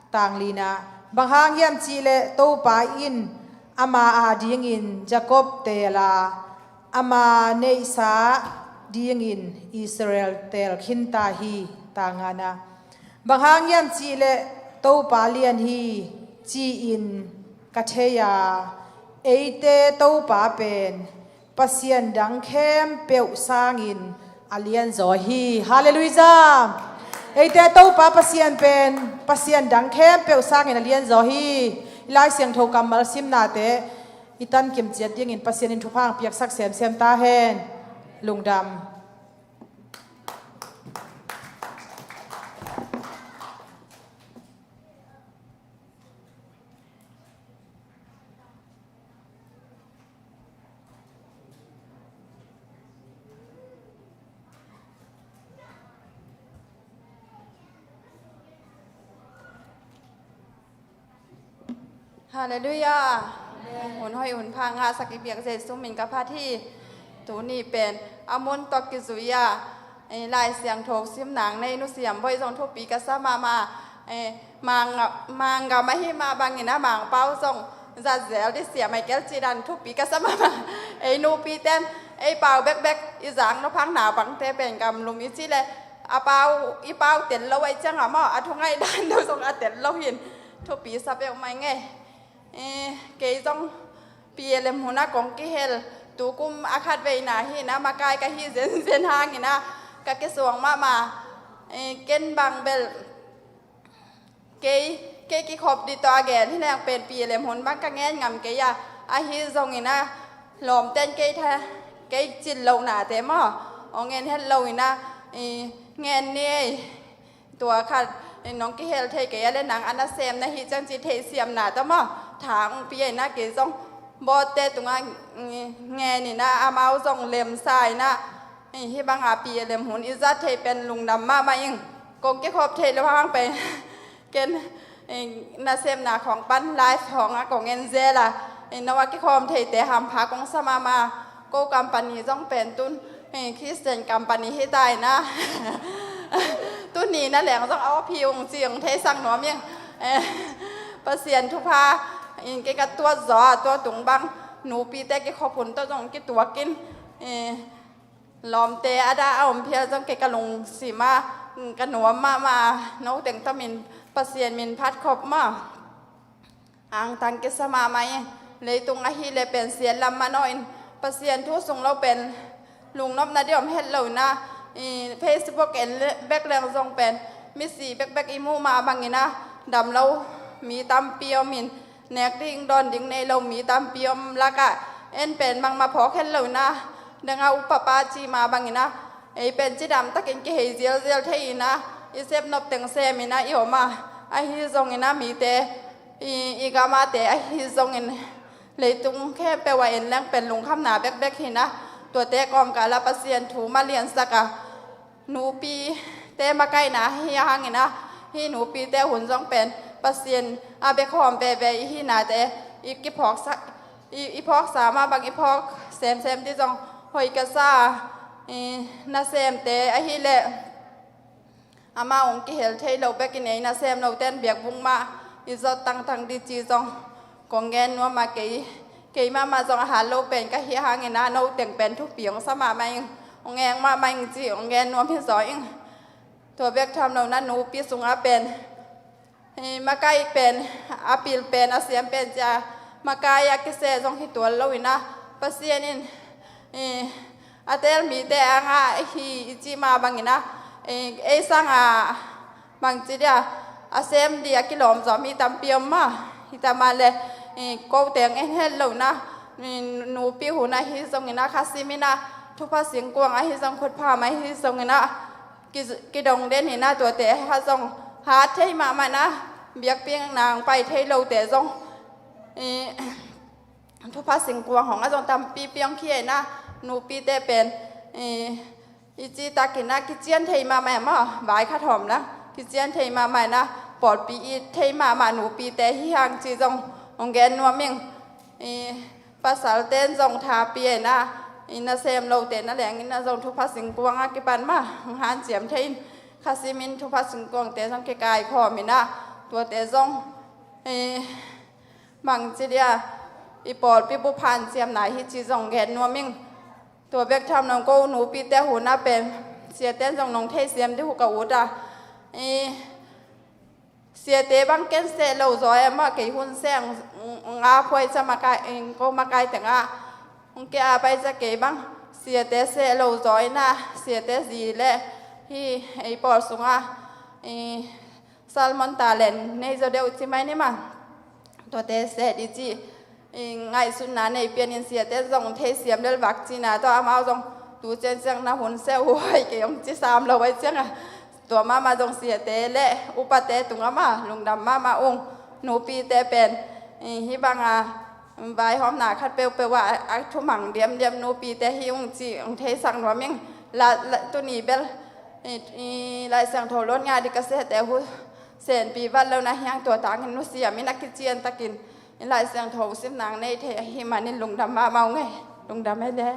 Tang lina, bang hang hiam cihleh Topa in ama adingin Jacob teel a, ama neihsa dingin Israel teel khinta hi. Tang ngana, bang hang hiam cihleh Topa lian hi, ci-in ka thei a, eite Topa pen pasian dang khempeuh sangin a lianzaw hi. Halleluijah. Eite Topa Pasian pen pasian dang khempeuh sangin a lianzaw hi. I Lai Siangtho kammal simnate i tankim ciat dingin Pasian in thupha hong piaksak semsem ta hen. Lungdam. Halleluijah. Hun hoih hun pha ngahsak i biak Jesu min ka phat hi. Tuni pen a mun tawh kizui a, eh, Lai Siangtho sim nang nei nusiam boih zong thupi ka sa mahmah. Eh, Mang, Mang gam ahi mah bangin a Mangpau zong zat zel dih siam ai kel ci dan thupi ka sa mahmah. Ei nupi ten ei pau bekbek i zak nop hang naupangte pen gamlum i cih leh a pau, i pau tel lo ahih ciangin maw, a thu ngaih dan deuh zong a tel lo hi in, thupi sa peuhmah ing ei. Eh, kei zong P L M hun ah kong kihel, tu kum a khatveina hi in ah, makai ka hih zenzen hangin ah ka kisuang mahmah. Eh, ken bang bel kei, kei kikhop ding tawh a gen hi leng pen P L M hun bang ka ngen ngam kei a, ahi zongin ah lawmte'n kei tha, kei cil lohnate maw, hong en het lo in ah, eh, ngen ni ei. Tua khat, eh, nong kihel thei kei a leh nang a nasem na hih ciang ci theihsiamna tawh maw, tha hong pia in ah, kei zong bawtte tungah, mm, ngen in ah, amau zong lemsa in ah, eh, hih bangah P L M hun i zat thei pen lungdam mahmah ing. Kong kikhop theih loh hang pen ken, eh, nasemna khawng pan live khawng ah kong en zel a, eh, no a kikhawm theite hampha kong sa mahmah. Ko company zong pen tun, eh, Christian company hi ta in ah, tuni na leng zong a awp hi ung ci hong theisak nuam ing. Eh, Pasian thupha in kei ka tuat zaw a, tua tung bang nupite kikhop hun tawh zong kituak in, eh, lawmte a dah a om phial zong kei ka lungsim ah, mm, ka nuam mahmah a, no teng tawh min, Pasian min phat khop maw. Angtang kisa mahmah ing. Leitung ahih leh pen siat lam mah naw in, Pasian thu sung lo pen lungnopna ding om het lo in ah, i Facebook en le, bek leng zong pen misi bekbek i muh mah bangin ah, dam lo mi tampi om in, nek ding dawn ding nei lo mi tampi om lakah, en pen bangmah phawk het lo in ah, dang a upapa ci mah bangin ah, ei pen cidam takin kihei zialzial thei in ah, i sep nop teng sem in ah i om a, ahi zongin ah mite, i, i gam ate ahi zongin leitung khempeuh ah en leng pen lungkhamna bekbek hi in ah, tuate kawmkal ah Pasian thu mah liansak a, nupite makaihna hi hangin ah, hih nupite hun zong pen Pasian a bek hawm veve i hihnate, i kiphawksa, i, i phawksa mah bang i phawk semsem ding zong hoih ka sa a, i nasemte ahih leh amau hong kihel thei lo bekin ei nasem lote'n biakbuk mah i zot tangtang ding ci zong kong gen nuam a, kei, kei mahmah zong a hat lo pen ka hih hangin ah, no teng pen thupi hong sa mahmah ing, hong eng mahmah ing ci hong gen nuam hi zaw ing. Tua bek tham lo in ah nupi sungah pen, eh, makai pen, a pil pen, a siam pen ci a, makai a kiseh zong hi tuan lo in ah, Pasian in, eh, a teel mite angah hi i cih mah bangin ah, eh, ei sangah bangci ding a, a sem ding a kilawm zaw mi tampi om mah. Hi ta mah leh, eh, ko teng en het lo in ah, eh, nupi hun ahi zongin ah, khasim in ah, thupha singkuang ahi zong, khutpham ahi zongin ah, ki, kidong den in ah, tuate ah zong hat thei mahmah in ah, biakpiakna hong pai thei lote zong, i, thupha singkuang hong a zong tampi piang khia in ah, nupite pen, i, i cih takin ah kician thei mahmah maw, vai khat hawm la, kician thei mahmah in ah, pawlpi it thei mahmah nupite hi hang ci zong hong gen nuam ing. I, pasalte'n zong tha pia in ah, i nasem lote na leng in ah zong thupha singkuang a kipan mah hong hanciam thei in, khasim in thupha singkuangte zong kikaikhawm in ah, tuate zong, i, bangci ding a, i pawlpi bup hanciamna hi ci zong gen nuam ing. Tua bek tham lo in ko nupite hun ah pen siate'n zong nong theisiam ding uh ka ut a, i, siate bang ken seh lo zaw e maw, kei hun seh nga phuai ca makai, ko makai tengah hong kia a pai ca, kei bang siate seh lo zaw in ah, siate zi leh hih ei pawl sungah, i, sermon talent nei zaw deuh ci mai ni maw. Tuate seh ding ci, i, ngaihsutna nei pian in, siate zong theisiam lel vak cihna tawh amau zong tu ciangciang na hun seh uh hoih kei hong ci sam lo ahih ciangin, tua mahmah zong siate leh upate tungah mah lungdam mahmah ung. Nupite pen, i, hih bangah vaihawmna khat peuhpeuh ah a, a thumang diamdiam nupite hi ung ci hong theisak nuam ing. La, la, tuni bel, i, i, Lai Siangtho lawh ngah ding ka sehte uh senpi vat lo in ah, hiang tua tangin nusiam in ah, kician takin i Lai Siangtho sim nang nei thei ahih manin lungdam mahmah ung ei. Lungdam ei leh.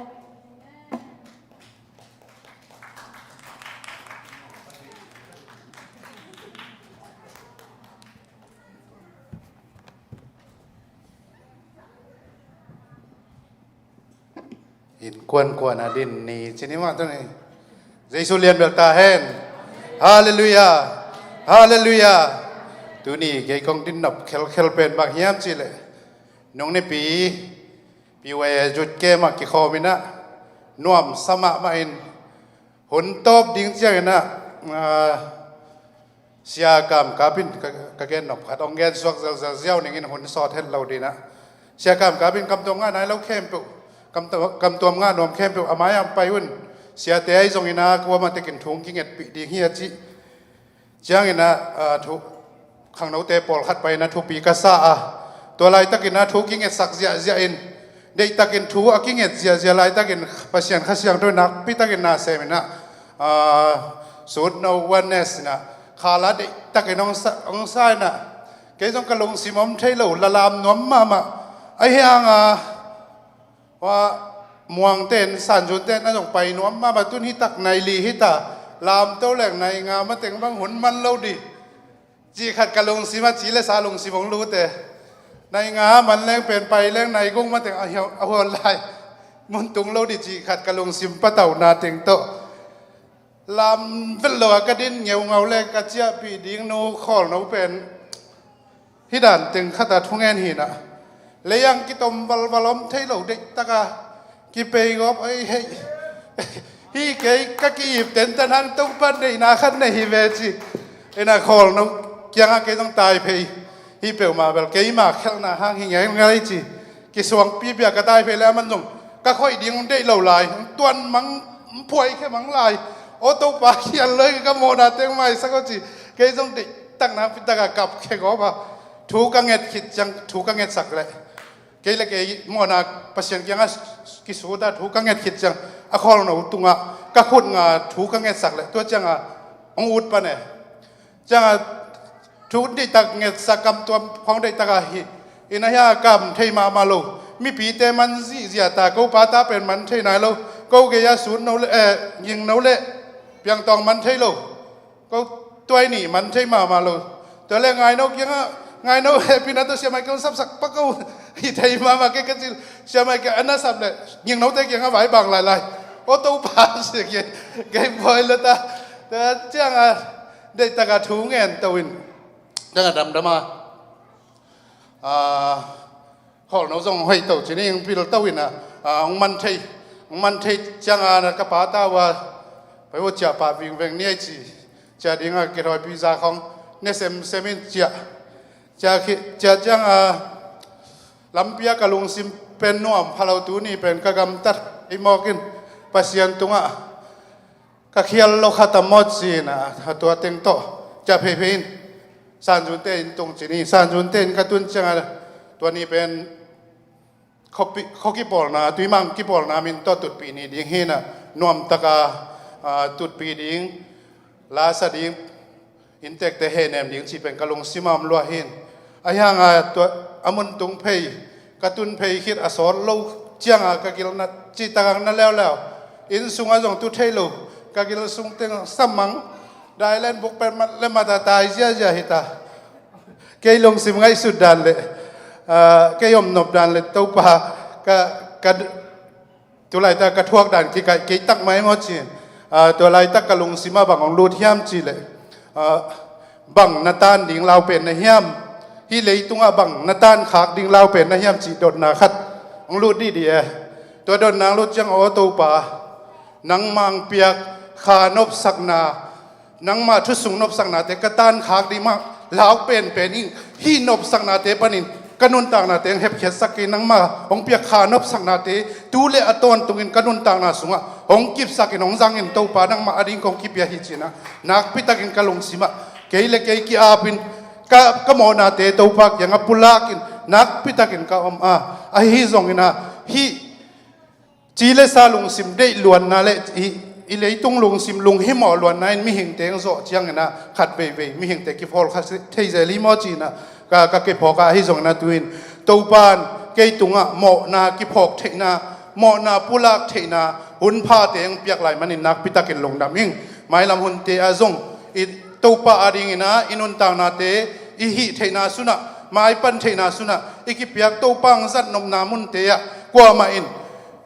Innkuan kuan a din ni ci ni mah tuni. Jesu lian bel ta hen. Halleluiah. Halleluiah. Tuni kei kong din nop khelkhel pen bang hiam cih leh, nung nipi P Y A Youth Camp ah kikhawm in ah, nuamsa mahmah in, hun tawp ding ciangin ah, ah, Sia Kam Kap in ka, ka gen nop khat hong gen suak zelzel ziau ning in, hun sawt het lo ding ah. Sia Kam Kap in kamtuam ngah nai lo khempeuh, kamtuam, kamtuam ngah nuam khempeuh a mai-ah pai un. Siate ahi zongin ah kuamah tekin thu hong kingetpih ding hi a cih ciangin ah, ah, thu, khangnote pawlkhat pai in ah thupi ka sa a, tua laitakin ah thu kingetsak ziahziah in, deihtakin thu a kinget ziahziah laitakin Pasian Kha Siangtho in nakpitakin na sem in ah, ah, Suutno Oneness in ah khala deihtakin hong sa, hong sa in ah, kei zong ka lungsim om thei lo, lalam nuam mahmah. Ahi hang a, hua Muangte in, Sanzunte in a zong pai nuam mahmah, tun hi tak nai li hi ta, lamto leng nai nga mateng bang hun man lo ding cih khat ka lungsim ah, ci le sa lungsim hong lute. Nai nga man leng pen pai leng nai guk mateng a hiau, a huan lai mun tung lo ding cih khat ka lungsim patauhna teng tawh lam vet lo a ka din ngeungau le ka ciahpih ding nu khawlno pen hih dan teng khat a thungen hi in ah, lei ang kitom valval om thei lo, deihtaka kipei gawp, ei hei, hih kei ka ki-ip tentan hang Topa deihna khat nei hi ve ci in ah, khawlno kiangah kei zong tai phei hi peuhmah bel, keima khelhna hang hi ngeingai ci. Kisuangpi pia ka tai phei le aman zong ka khoih ding hong deih lo lai, hong tuan mang, hong phuaikhia mang lai. Aw Topa, khial loi ka mawhna teng maisak aw ci. Kei zong deihtak nakpitak a kap khia gawp a, thu ka nget khit ciang, thu ka ngetsak leh, kei le kei mawhna Pasian kiangah kisut a thu ka nget khit ciang, a khawlno tungah ka khut nga thu ka ngetsak leh, tua ciangah hong ut pan e. Ciangah thu deihtak ngetsak, kamtuam khawng deihtak a hi in ah, hia kam thei mahmah lo. Mipite man zihziah ta, ko pa ta pen man thei nai lo. Ko gei-ah Suutno le, eh, Gingno le Piangtawng man thei lo. Ko tuai nih man thei mahmah lo. Tua le Ngaino kiangah, Ngaino hehpihna tawh Sia Michael sapsak pak ko hi thei mahmah, kei ka cil. Sia Michael a na sap le Gingnote kiangah vai bang lailai. Aw Topa, sia kei, kei buai lo ta. Tua ciangah deihtaka thu ngen to in, ciangah damdam a, ah, khawlno zong hoih to ci ni, hong pil to in ah, ah, hong man thei, hong man thei ciangah ka pa ta uh a, pai uh ciah pah vingveng ni ei ci. Ciah dingah kithawipi za khawng ne semsem in ciah. Ciah khi, ciah ciangah lampi ah ka lungsim pen nuam pha lo, tuni pen ka gamtat ei mawk in, Pasian tungah ka khial lo kha ta mawt ci in ah, tua teng tawh ciah pheiphei in Sanzunte inn tung ci ni. Sanzunte inn ka tun ciangah, tua ni pen khuapi, khua kipawlna, tuimang kipawlna min tawh tutpih ni ding hi in ah, nuamtaka, ah, tutpih ding, lasa ding, inntekte hehnem ding cih pen ka lungsim ah om lua hi in. Ahi hang a tua a mun tung phei, ka tun phei khit a sawt lo ciangah ka gilna cihtak ang na leuleu. Inn sungah zong tu thei lo, ka gil sung teng sam mang, dailen buk pen mat le mat a tai ziazia hi ta. Kei lungsim ngaihsut dan le, ah, kei om nop dan le Topa, ka, ka, tu laitak ka thuak dan kikaih kei tak mai maw ci. Ah, tua laitak ka lungsim ah bang hong lut hiam cih leh, ah, bang na tan ding lau pen na hiam? Hih leitungah bang na tan khak ding lau pen na hiam cih dotna khat hong lut dihdih e. Tua dotna hong lut ciang, aw Topa, nangmah hong piak kha nopsakna, nangmah thusung nopsaknate ka tan khak ding mah lau penpen ing. Hih nopsaknate panin ka nuntaknate hong hepkhiatsak kei, nangmah hong piak kha nopsaknate tu le a tawntungin ka nuntakna sungah hong kipsakin hong zangin Topa, nangmah ading kong kipia hi ci in ah, nakpitakin ka lungsim ah kei le kei ki-apin, ka, ka mawhnate Topa kiangah pulakin nakpitakin ka om a. Ahi zongin ah, hih ci le sa lungsim deih luanna le i, i leitung lungsim lunghimawh luanna in mihingte hong zawh ciangin ah, khat veivei mihingte kiphawl kha thei zel hi maw ci in ah, ka, ka kiphawk a. Ahi zongin ah tu-in Topa in kei tungah mawhna kiphawk theihna, mawhna pulak theihna hun phate hong piak lai manin nakpitakin lungdam ing. Mailam hunte ah zong i Topa adingin ah i nuntaknate, i hih theihna sunah, maipan theihna sunah i kipiak Topa hong zatnopna munte ah kuamah in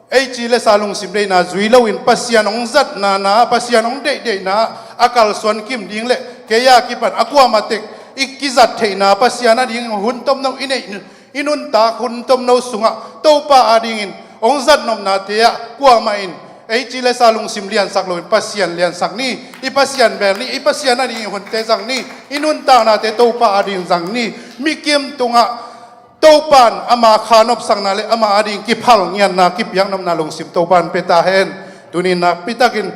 Ei ci le sa lungsim deihna zui loin Pasian hong zatna na, Pasian hong deihdeihna a kalsuan kim ding le kei a kipan a kuamah tek i kizat theihna Pasian a dingin hun tomno i neih, i nuntak hun tomno sungah Topa a dingin hong zatnopnate ah kuamah in ei ci le sa lungsim liansak loin Pasian liansak ni. I Pasian bel ni, i Pasian a dingin hunte zang ni. I nuntaknate Topa a dingin zang ni. Mikim tungah Topan ama kha nopsakna le ama a ding kiphal ngiatna kipiak nopna lungsim Topan pia ta hen. Tuni nakpitakin,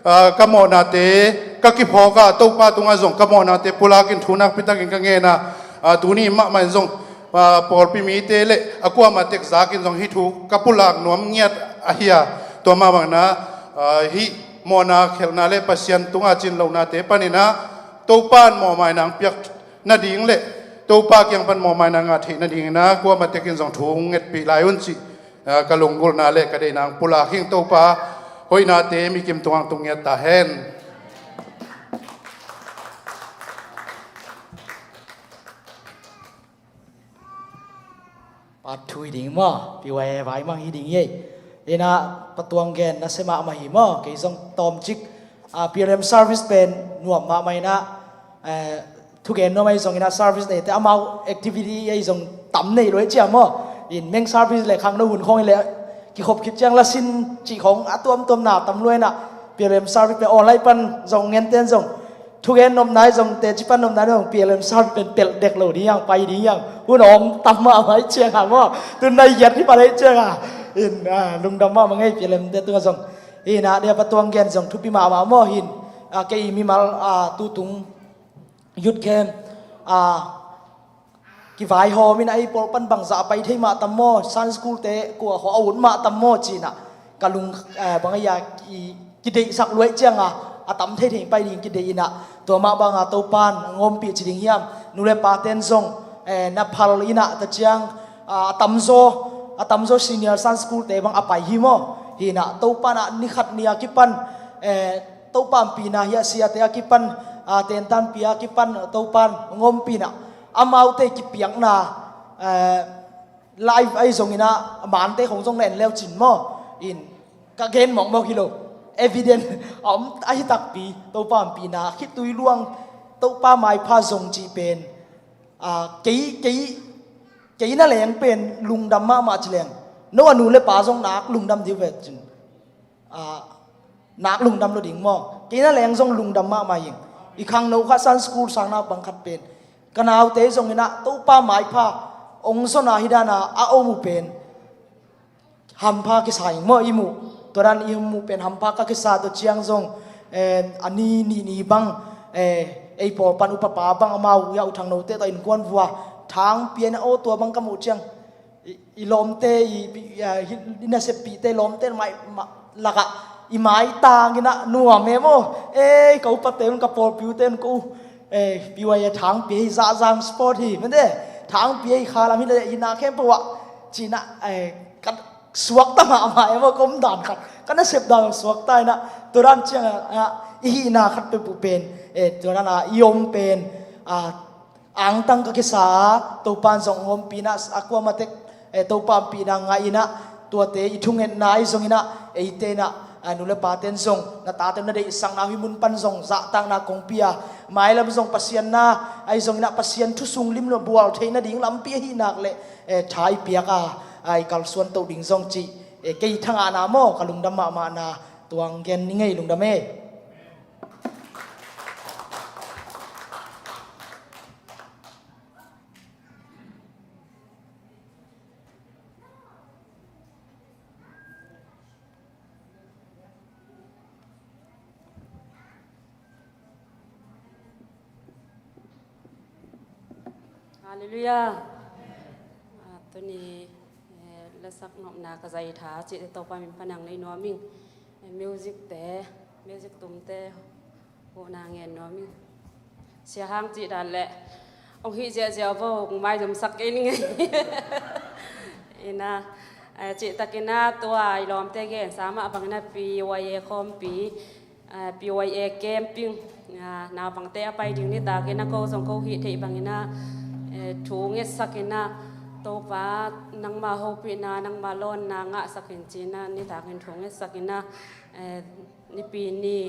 ah, ka mawhnate ka kiphawk a, Topa tungah zong ka mawhnate pulakin thu nakpitakin ka ngen a, ah, tuni mahmah in zong, ah, pawlpi mite le a kuamah tek zakin zong hih thu ka pulak nuam ngiat ahi a, tua mah bangin ah, ah, hih mawhna khelhna le Pasian tungah cin lohnate panin ah Topan mawhmaina hong piak nading le Topa kiang pan mawhmaina ngah theih nadingin ah kuamah tekin zong thu hong ngetpih lai un cih, ah, ka lunggulhna le ka deihna hong pulak hing. Topa hoihnate mikim tungah hong tung ngiat ta hen. Part two hi ding maw, P Y A vai mang hi ding hi ei. Ina, Pa Tuang gen nasia mahmah hi maw, kei zong tawmcik, ah, P L M service pen nuam mahmah ina, eh, thugen nuam ahi zong ina service neite amau activity ahi zong tam nei lua hi ciang maw. In meng service le khangno hun khawng hi le kikhop khit ciang lasin cih khawng a tuamtuamna tam lua ina, P L M service pen online pan zong ngenten zong thugen nopna hi zong, teci pan nopna hi zong, P L M service pen pelh dek lo ding hi hang, pai ding hi hang. Hun a om tam mahmah hi ciang a maw, tun nai giat hi pan hi ciang a. In, ah, lungdam mahmah ngei P L M te tungah zong. In, ah, dia Pa Tuang gen zong thupi mahmah maw hin, ah, kei mimal, ah, tutung youth camp, ah, kivaihawm in a ei pawl pan bangzah a pai thei mah tam maw, Sunday school te kua khaw a ut mah tam maw ci-in ah ka lung, eh, bang a ia ki, kideihsak luaih ciang a, a tam thei thei pai ding kideih in ah, tua mah bang a Topan hong ompih ci ding hiam, nu le pa ten zong, eh, na phal in ah ta ciang, ah, a tamzaw, a tamzaw senior Sunday school te bang a pai hi maw, hi in ah Topan ah ni khat ni a kipan, eh, Topa ompihna hi a siate a kipan, ah, tentanpi a kipan Topan hong ompih in ah, amaute kipiakna, eh, live ahi zong in ah, mante khong zong na en leu cin maw. In, ka gen mawkmawk hi lo. Evident a om ahi takpi, Topa ompihna, khitui luang, Topa maipha zong cih pen, ah, kei, kei, kei na leng pen lungdam mahmah ci leng, no a nu le pa zong nak lungdam dih ve cin. Ah, nak lungdam lo ding maw. Kei na leng zong lungdam mahmah ing. I khangno khat Sunday school sang naupang khat pen, ka naute zong in ah Topa maipha hong zon a hi dan a a om uh pen hampha kisa ing maw i muh. Tua dan i muh pen hampha ka kisa. Tua ciang zong, eh, a ni nih ni bang, eh, ei pawl pan upapa bang amau ia U Thang note tawh innkuan vua thangpi a in ah, aw, tua bang ka muh ciang i, i lawmte, i, i, a, hi, i naseppihte lawmte mai, ma, lakah i maitang in ah nuam e maw. Ei, ka upate un, ka pawlpi ute un ko uh, ei, P Y A thangpi hi, zahzam sport hi mate, thangpi hi, khalam hi le hihna khempeuh ah ci-in ah, ei, ka suakta mahmah e maw, ka om dan khat, ka nasep dan suakta in ah, tua dan ciang a, a, i hihna khat peuhpeuh pen, eh, tua dan a i om pen, a, angtang ka kisa a, Topan zong hong ompih in ah, a kuamah tek, eh, Topa ompihna ngah in ah, tuate i thungetna ahi zong in ah, eite in ah, ah, nu le paten zong na tate na deihsakna uh hih mun pan zong zahtakna kong pia, mailam zong Pasian na ahi zong in ah, Pasian thu sung lim lo bual theih nading lampi ahi nak leh, eh, tha i piak a, ah, i kalsuan toh ding zong cih, eh, kei thangahna maw, ka lungdam mahmahna Tuang gen ni ngei, lungdam e. Halleluiah. Ah, tuni, eh, lasak nopna ka zai tha cihte Topa min pan hong nei nuam ing. Eh, music te, music tumte, huhna ngen nuam ing. Sia Hang cih dan leh hong hih ziahziah vo, hong maizumsak kei ning ei. Ina, eh, cihtakin ah tua i lawmte gensa mah bangin ah P Y A khawmpi, eh, P Y A camping, ah, naupangte a pai ding nitakin ah ko zong ko hih theih bangin ah, eh, thu ngetsakin ah, Topa, nangma hopihna, nangma lawnna ngahsak in ci-in ah, nitakin thu ngetsak in ah, eh, nipi ni,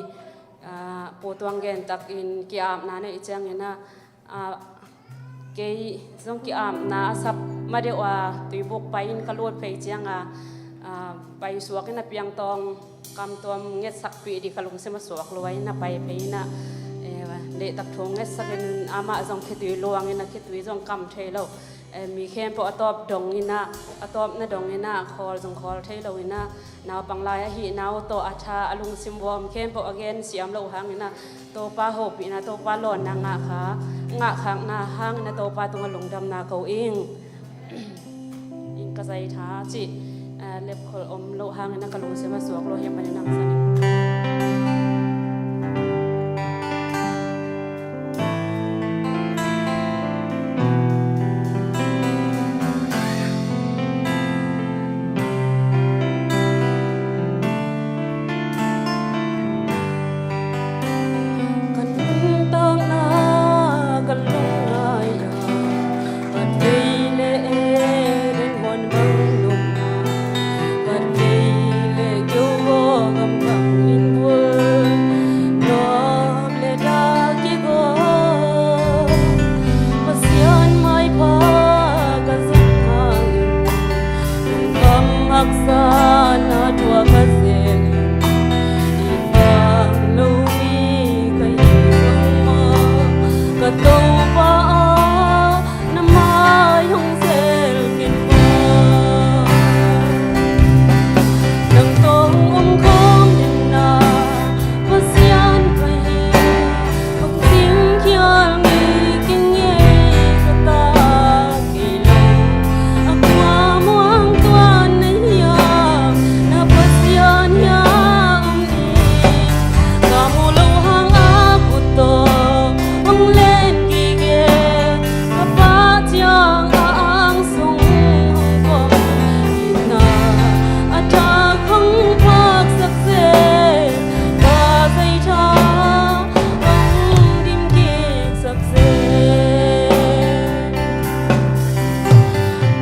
ah, Pu Tuang gen takin ki-apna na hih ciangin ah, ah, kei zong ki-apna a sap ma deuh a, tuibuk pai-in ka lut phei ciang a, ah, paisuak in a piangtawng kamtuam ngetsakpih ding ka lungsim a suak lua in a pai phei in ah, eh, deihtak thu ngetsak in, amah zong khitui luang in a, khitui zong kam thei lo. Eh, mi khempeuh a tawp dong in ah, a tawpna dong in ah, khawl zong khawl thei lo in ah, naupang lai ahihna uh tawh a tha, a lungsim vawm khempeuh a gensiam loh hangin ah, Topa hopihna, Topa lawnna ngahkha, ngahkhakna hangin ah Topa tungah lungdamna ko ing. In ka zai tha cih, eh, lepkhol om loh hangin ah ka lungsim a suak lua hi a, manin hong san in. Ka nuntakna ka lungngai a, ka thei le e den huan bang nopna, ka thei le keu gaw gamkang in vul, nuam le dah kigaw, Pasian maipha ka zang hangin, lungkham haksa na thuak ka zel in, i pang lo mi ka hi zong maw, ka Topa aw, na mai hong zel kei maw. Nang tawh hong om khawm in ah, Pasian ka hi, hong singkhial mi kingei ka ta kei lo. A kua muang tuan na hiam, na Pasian hiam om in, ka mu lo hang a kut tawh hong len kik e. A pah ciang a ang sung hong pom in ah, a thak hong phaksak seh, ka zai tha hong dim kiksak seh.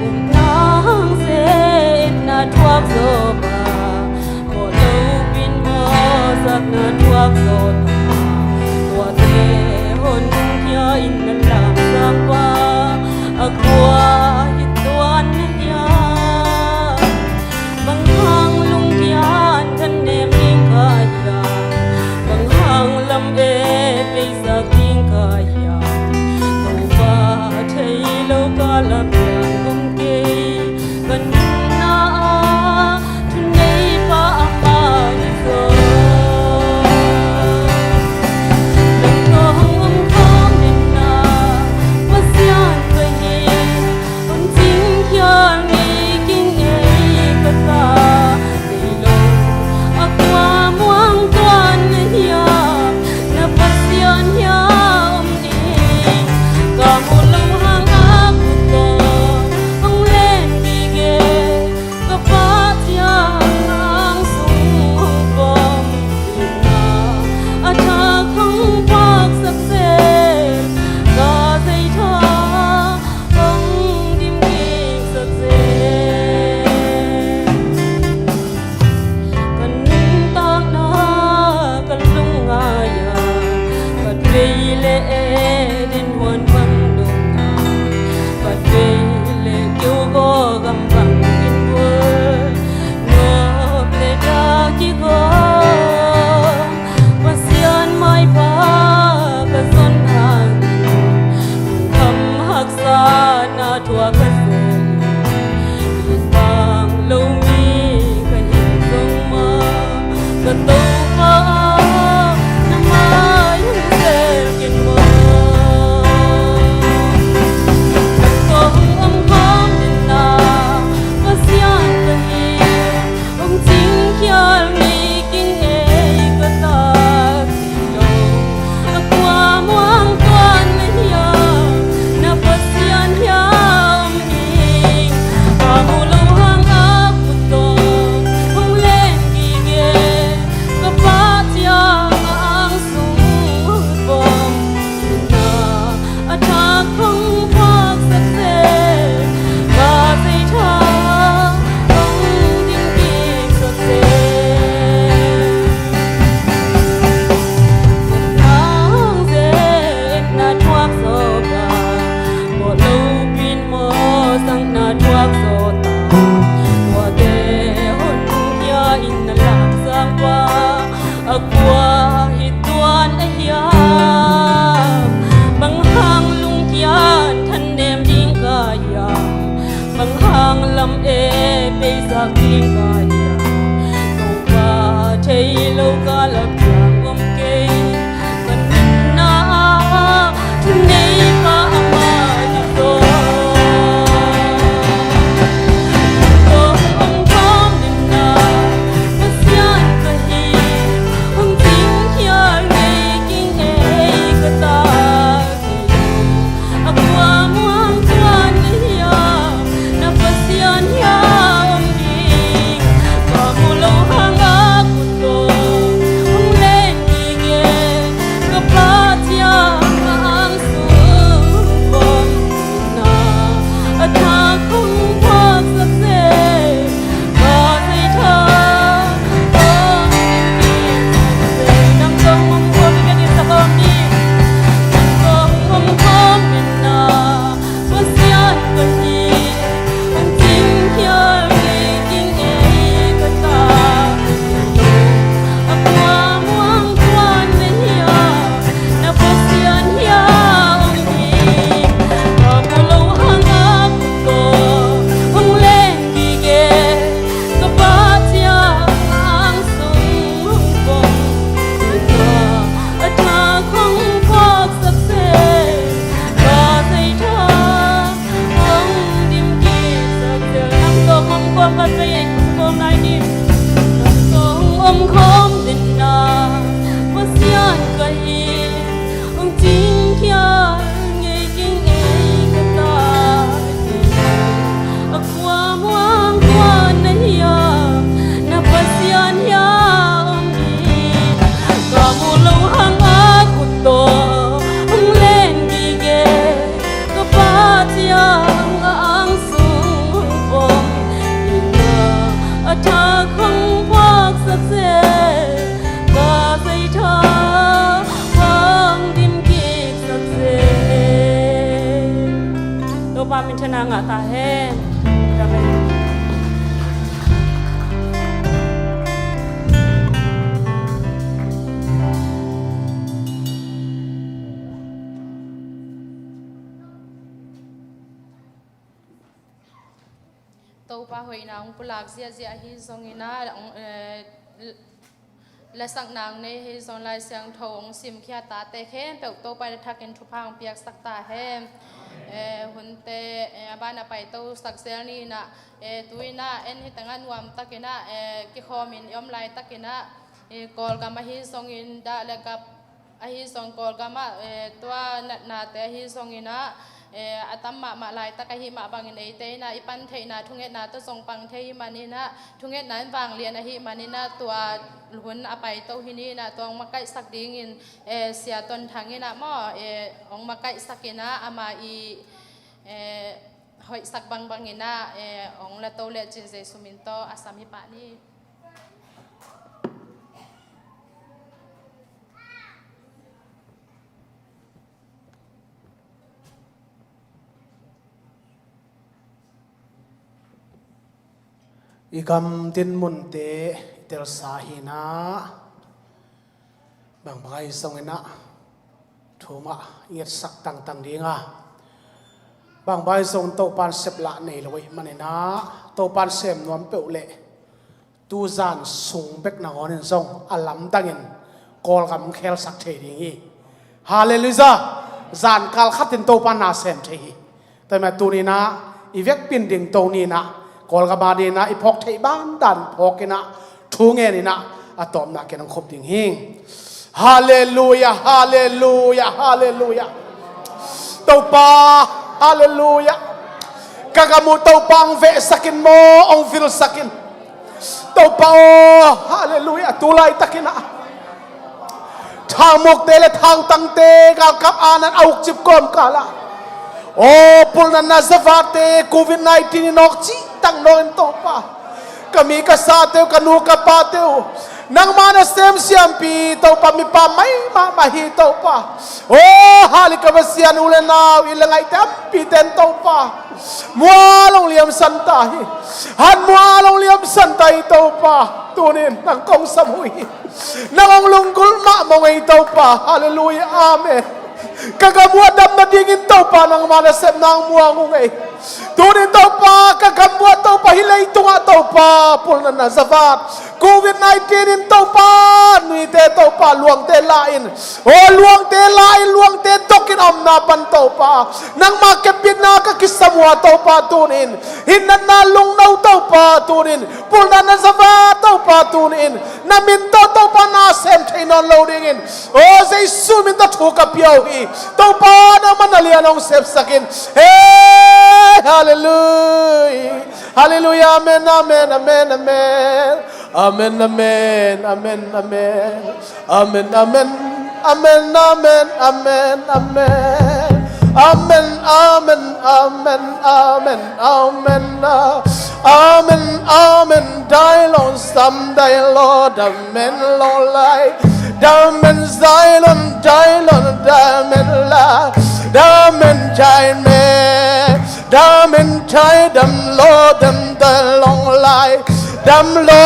Upna hang seh, etna thuak zaw pah, mawh lopin mawhsakna thuak zaw ta, tuate honkhia in na lamsang pa, a kua hi tuan na hiam? Bang hang lungkian thanem ding ka hiam? Bang hang lam e peisak ding ka hiam? Topa thei lo ka lam hiam om kei, ka nunna ah thuneipa a mah hi zaw. Nang tawh hong om khawm in ah, Pasian ka hi, Thuak zo ta, tuate hon khia in na lam sang pa, a kua hi tuan a hiam? Bang hang lungkian thanem ding ka hiam? Bang hang lam e peizak ding ka hiam? Topa thei lo ka la piang om kei, ka nunna ah thunei pa amah hi zaw. Kong om khawm dingin Pasian ka hi, hong cingkhial ngei kei ing ei ka ta. A kua muang tuan na hiam? Na Pasian hiam om ding? Ka mu lo hang a kut tawh hong len gige, ka Pa ciang a ang sung bom na, a thak hong phuak sak seh. Ka Pa ciang ang sung hong pom, a thak hong phuak sak seh, ka zei thak hong dim kik sak seh. Nang tawh hong pom ka zei, hong pom nai ni. Nang tawh hong om khawm dingin Pasian ka hi, hong cingkhial ngei kei ing ei ka ta. A kua muang tuan na hiam? Na Pasian hiam om ding? Ka mu lo hang a kut tawh hong len gige, ka Pa ciang a ang sung hong pom, a thak hong phuak sak seh, ka zei thak hong dim kik sak seh. Topa minthanna ngah ta hen. Amen. Topa hoihna hong pulak ziahziah ahi zongin ah, hong, eh, lasak nang nei hi zong Lai Siangtho hong simkhia tate khempeuh Topa in a thakin thupha hong piaksak ta hen. Eh, hunte, eh, a ban a paito sak zel ni in ah, eh, tu in ah en hi tangah nuam takin ah, eh, kikhawmin i om lai takin ah, eh, Kawlgam ahi zongin dah le gap ahi zong Kawlgam ah, eh, tua natnate ahi zongin ah, eh, a tam mahmah laitak ahi mah bangin eite in ah i pan theihna thungetna tawh zong pang thei hi manin ah, thungetna in vanglian ahi manin ah, tua hun a paito hi ni in ah, tua hong makaihsak dingin, eh, Sia Ton Thang in ah maw, eh, hong makaihsak in ah, ama i, eh, hoihsak bangbang in ah, eh, hong la to lecin Jesu min tawh a sam hi pah ni. I gam dinmunte i telsa hi in ah, bangbang ahi zongin ah thu mah i ngetsak tangtang ding a, bangbang ahi zongin Topa in sep lah nei lo ahih manin ah, Topa in sem nuam peuh leh tu zan sung bek nangawnin zong a lamdangin Kawlgam khelsak thei ding hi. Halleluiah. Zan kal khatin Topa na sem thei hi. Tua ahih manin tuni in ah i vekpi in dingto ni in ah, Kawlgam a dingin ah i phawk theih bandan phawkin ah, thu ngenin ah, a tawpna ken hong khup ding hi. Halleluiah, halleluiah, halleluiah. Topa, halleluiah. Ka gam uh Topa hong vehsak in maw, hong vilsak in. Topa aw, halleluiah. Tu laitakin ah thangmukte le thangtangte galkap a nan a ukcip kawmkal ah, aw, pulnatna zavate, covid nineteen in awk cih tang nawkin Topa, ka mi ka sate uh, ka nu ka pate uh, Nangmah nasem siampi Topa, mipa mai mahmah hi Topa. Oh, hali ka Pasian, u le nau i le ngaihte ampite in Topa, mual hong liamsan ta hi. Han mual hong liamsan ta hi Topa. Tunin nang kong sam uh hi. Nang hong lunggulh mahmah ung ei Topa. Halleluiah. Amen. Ka gam uah dam nadingin Topa, nangmah nasepna hong muang ung ei. Tunin Topa, ka gam uah Topa, hih leitungah Topa, pulnatna zavat Covid nineteen in Topa, nuite Topa, luangte la in, oh, luangte la in, luangte dok in a omna pan Topa, nangmah kepbitna ka kisam uh a Topa, tunin hih natna lungno Topa, tunin pulnatna zavat Topa, tunin na min tawh Topa na sem thei nawn lo dingin, oh, Jesu min tawh thu ka pia uh hi. Topa, nangmah na lian hong sepsak in. Hey, halleluiah. Halleluiah. Amen, amen, amen, amen. Amen, amen, amen, amen. Amen, amen, amen, amen, amen, amen. Amen, amen, amen, amen, amen, ah. Amen, amen, dai long sam dai lo, dam men long lai. Dam men zai long dai long, dam men la. Dam men jai me. Dam men thai dam lo, dam dai long lai. Dam lo,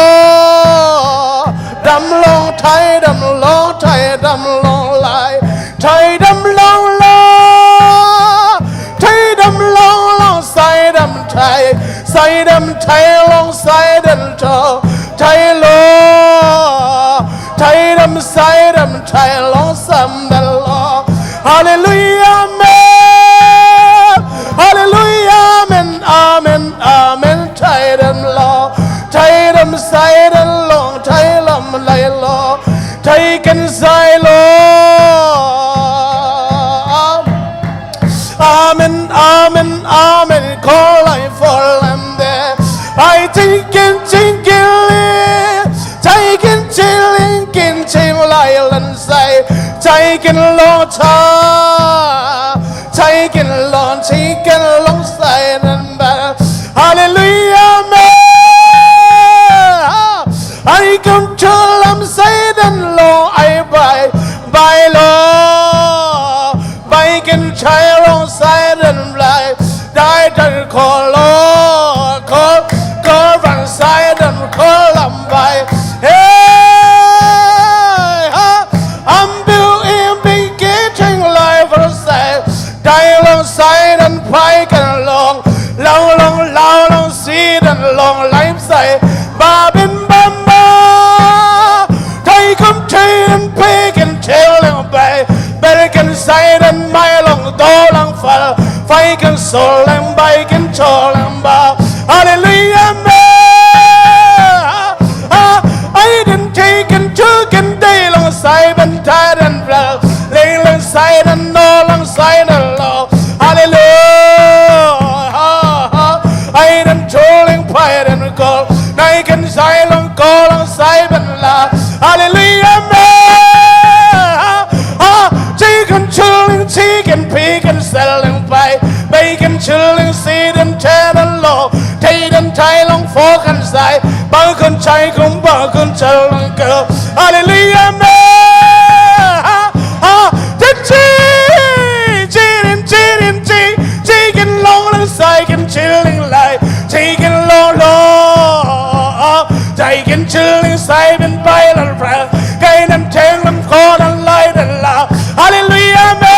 dam long thai, dam long thai, dam long lai. Thai dam long la, thai dam long long, sai dam thai, sai dam thai long, sai dam tho, thai lo, thai dam sai dam thai long sam dam lo. Halleluiah, amen. Halleluiah, amen, amen, amen. Thai dam lo, thai dam sai dam long, thai lam lai lo, thai ken sai lo. Amen, amen, amen. Call I for them there. I think in thinking, taking chilling, kin ching lai lan sai, taking long time, taking long, taking long sai nan ba. Hallelujah, amen. I come to lam sai dan long, I buy, buy long. Bai kin chai long sai dan lai, dai dan ko lo, ko, ko van sai dan ko lam bai. Hey, ha, am biu im bing ki ching lai van sai, dai long sai dan pai kan long, long long long long si dan long lai sai, ba bin bam ba. Thai kum thai dan pai kan chai long bai. Bel kin sai dan mai long do lang fal, fai kin sol lang bai kin chol lang ba. Hallelujah, amen. Ah, ai dan thai kin chu kin dai long sai ban thai dan bla, leng lang sai dan no lang sai dan lo. Hallelujah. Ai dan chu leng pai dan kol, nai kin sai long kol lang sai ban la. Hallelujah, amen. Ah, chi kan chilling, chi kan pi kan selling pai, bai kan chilling si dan ten and lo, thai dan thai long fo kan sai, ba kan chai kum ba kan chal long ko. Hallelujah, amen. Ah, ah, dan chi, chi dan chi dan chi, chi kan long lang sai kan chilling lai, chi kan long lo. Taking chilling sai bin bai lan fra, kai nan teng lam ko nan lai dan la. Hallelujah, amen.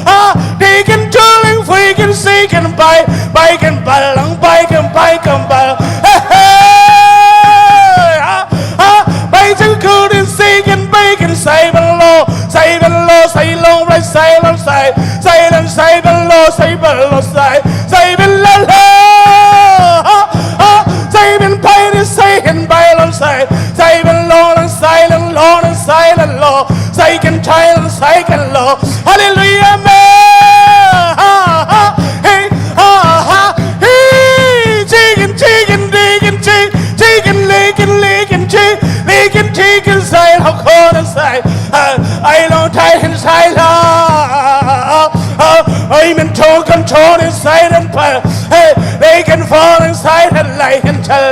Ah, taking chilling fui kin si kin bai, bai kin bal lang bai kin bai kin bal. Hey, hey. Ah, ah, bai chang ku din si kin bai kin sai ban lo, sai ban lo, sai long rai sai long sai, sai long sai ban lo, sai ban lo sai. Sai bin la la, ah, ah, sai bin pai ni sai hin bai lon sai, sai bin lo lon sai lon lo lon sai lon lo, sai kan chai lon sai kan lo. Hallelujah, amen. Ah, ah, hey, ah, ah, hey, chicken, chicken, chicken, chicken, chicken, licken, licken, chicken, licken, chicken, sai lo ko lon sai. Ah, ai long thai hin sai la. Oh, oh, oi, men thong kan thong inside and fire. Hey, they can fall inside and light and tell.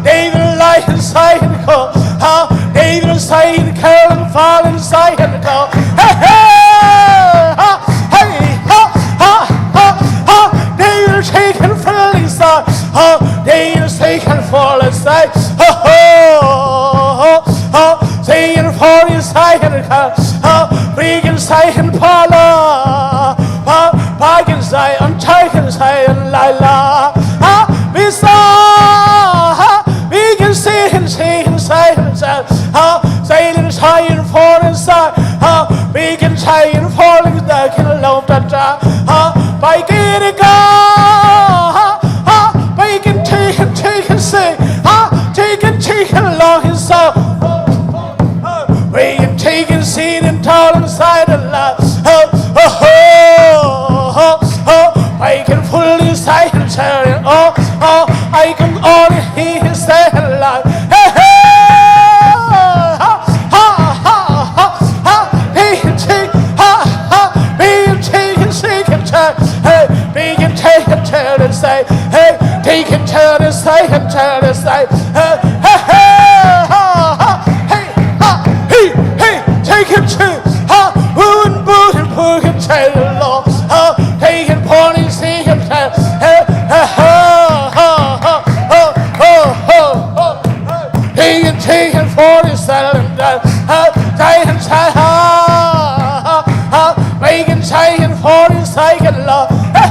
David lai in sai hen ko. Ha, David in sai hen ko, Lalpa in sai hen ko. Hey, hey, ha, hey, ha, ha, ha, Fall and say, ho, ho, ho, ho. Say and fall inside and come. Ho, big inside and follow. Ho, back inside and take inside and la la. Ho, beside. Ho, big inside and say inside and say. Ho, say and try and fall inside. Ho, big and try and fall inside. Can love that. Ho, bike it go. Ho, big and take and take and say. Ho, take and take and long and so. We can take and see and tall and side and la. Ho, ho, ho, ho, ho. I can fully say and say, oh, oh, I can only hear and say and la. Hey, hey, ha, ha, ha, ha. He can take, ha, ha. We can take and see and say, hey, we can take and tell and say, hey, take and tell and say and tell and say, hey, hey, hey, ha, ha, hey, ha, hey, hey, take and take, ha, who and boo and boo can take it along, ha, take and pony, see and tell, hey, ha, ha, ha, ha, ha, ha, ha, ha. He can take and forty seven and, uh, take and say, ha, ha, ha, make and take and forty second love. Ha,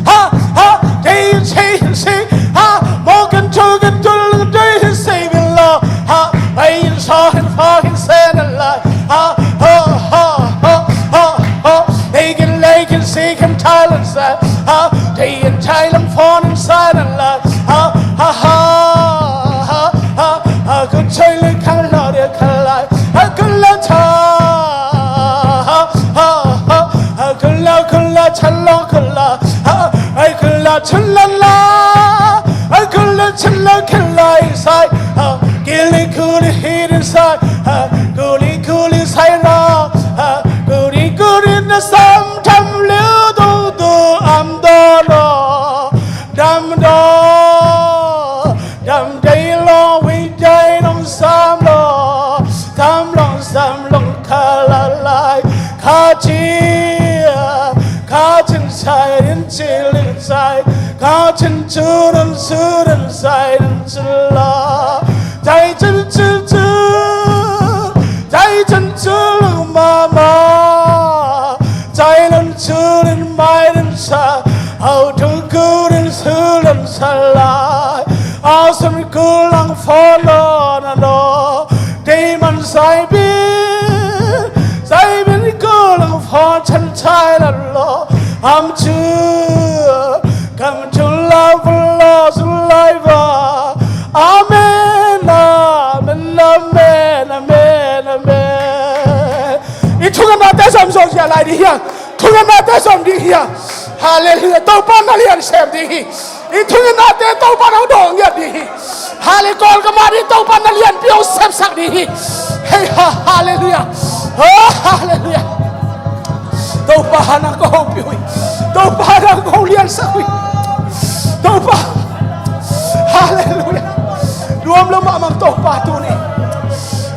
ha, ha, they take and see, ha, more can talk and do the day and say me love. Ha, make and talk and fucking say the love. Ha, ha, ha, ha, ha, ha. They can, they can see can Thailand say, ha, they can Thailand phone and silent love. Ha, ha, ha, ha, ha, ha, ha, good toilet can love their can lie. Ha, good la cha, ha, ha, ha, ha, good la, good la, cha la, good la, ha, ha, good la, cha la la, ha, good la, cha la, can lie inside. Ha, gilly, gully, hid inside. Ha, gully, gully, say no. Ha, gully, gully, the same time, little do, do, I'm done. Dam do, dam day long, we day long, sam long, sam long, sam long, ka la lai, ka chia, ka chin sai, in chilling sai, ka chin chun, and chun, and sai, and chila, dai chun chun chun, dai chun chun long, mama. Thailand, Thailand, Thailand, sa, au tung kurin sulan salai, au sun kulang follow na no, deiman saibin, saibin kulang fo chan Thailand lo, am chu, kam chu la follow sulai va, amen, amen, amen, amen, amen. I thungetnate zom zom zia lai ding hi a. Thungetnate zom ding hi a. Halleluiah. Topa na lian sem ding hi. I thungetnate Topa na hong dawng ngiat ding hi. Halleluiah. Kawlgam ah ding Topa na lianpi hong sepsak ding hi. Hei ha, halleluiah. Oh, halleluiah. Topa nang ko hong pia uh hi. Topa nang ko hong liansak uh hi. Topa. Halleluiah. Nuam lo mahmah Topa tuni.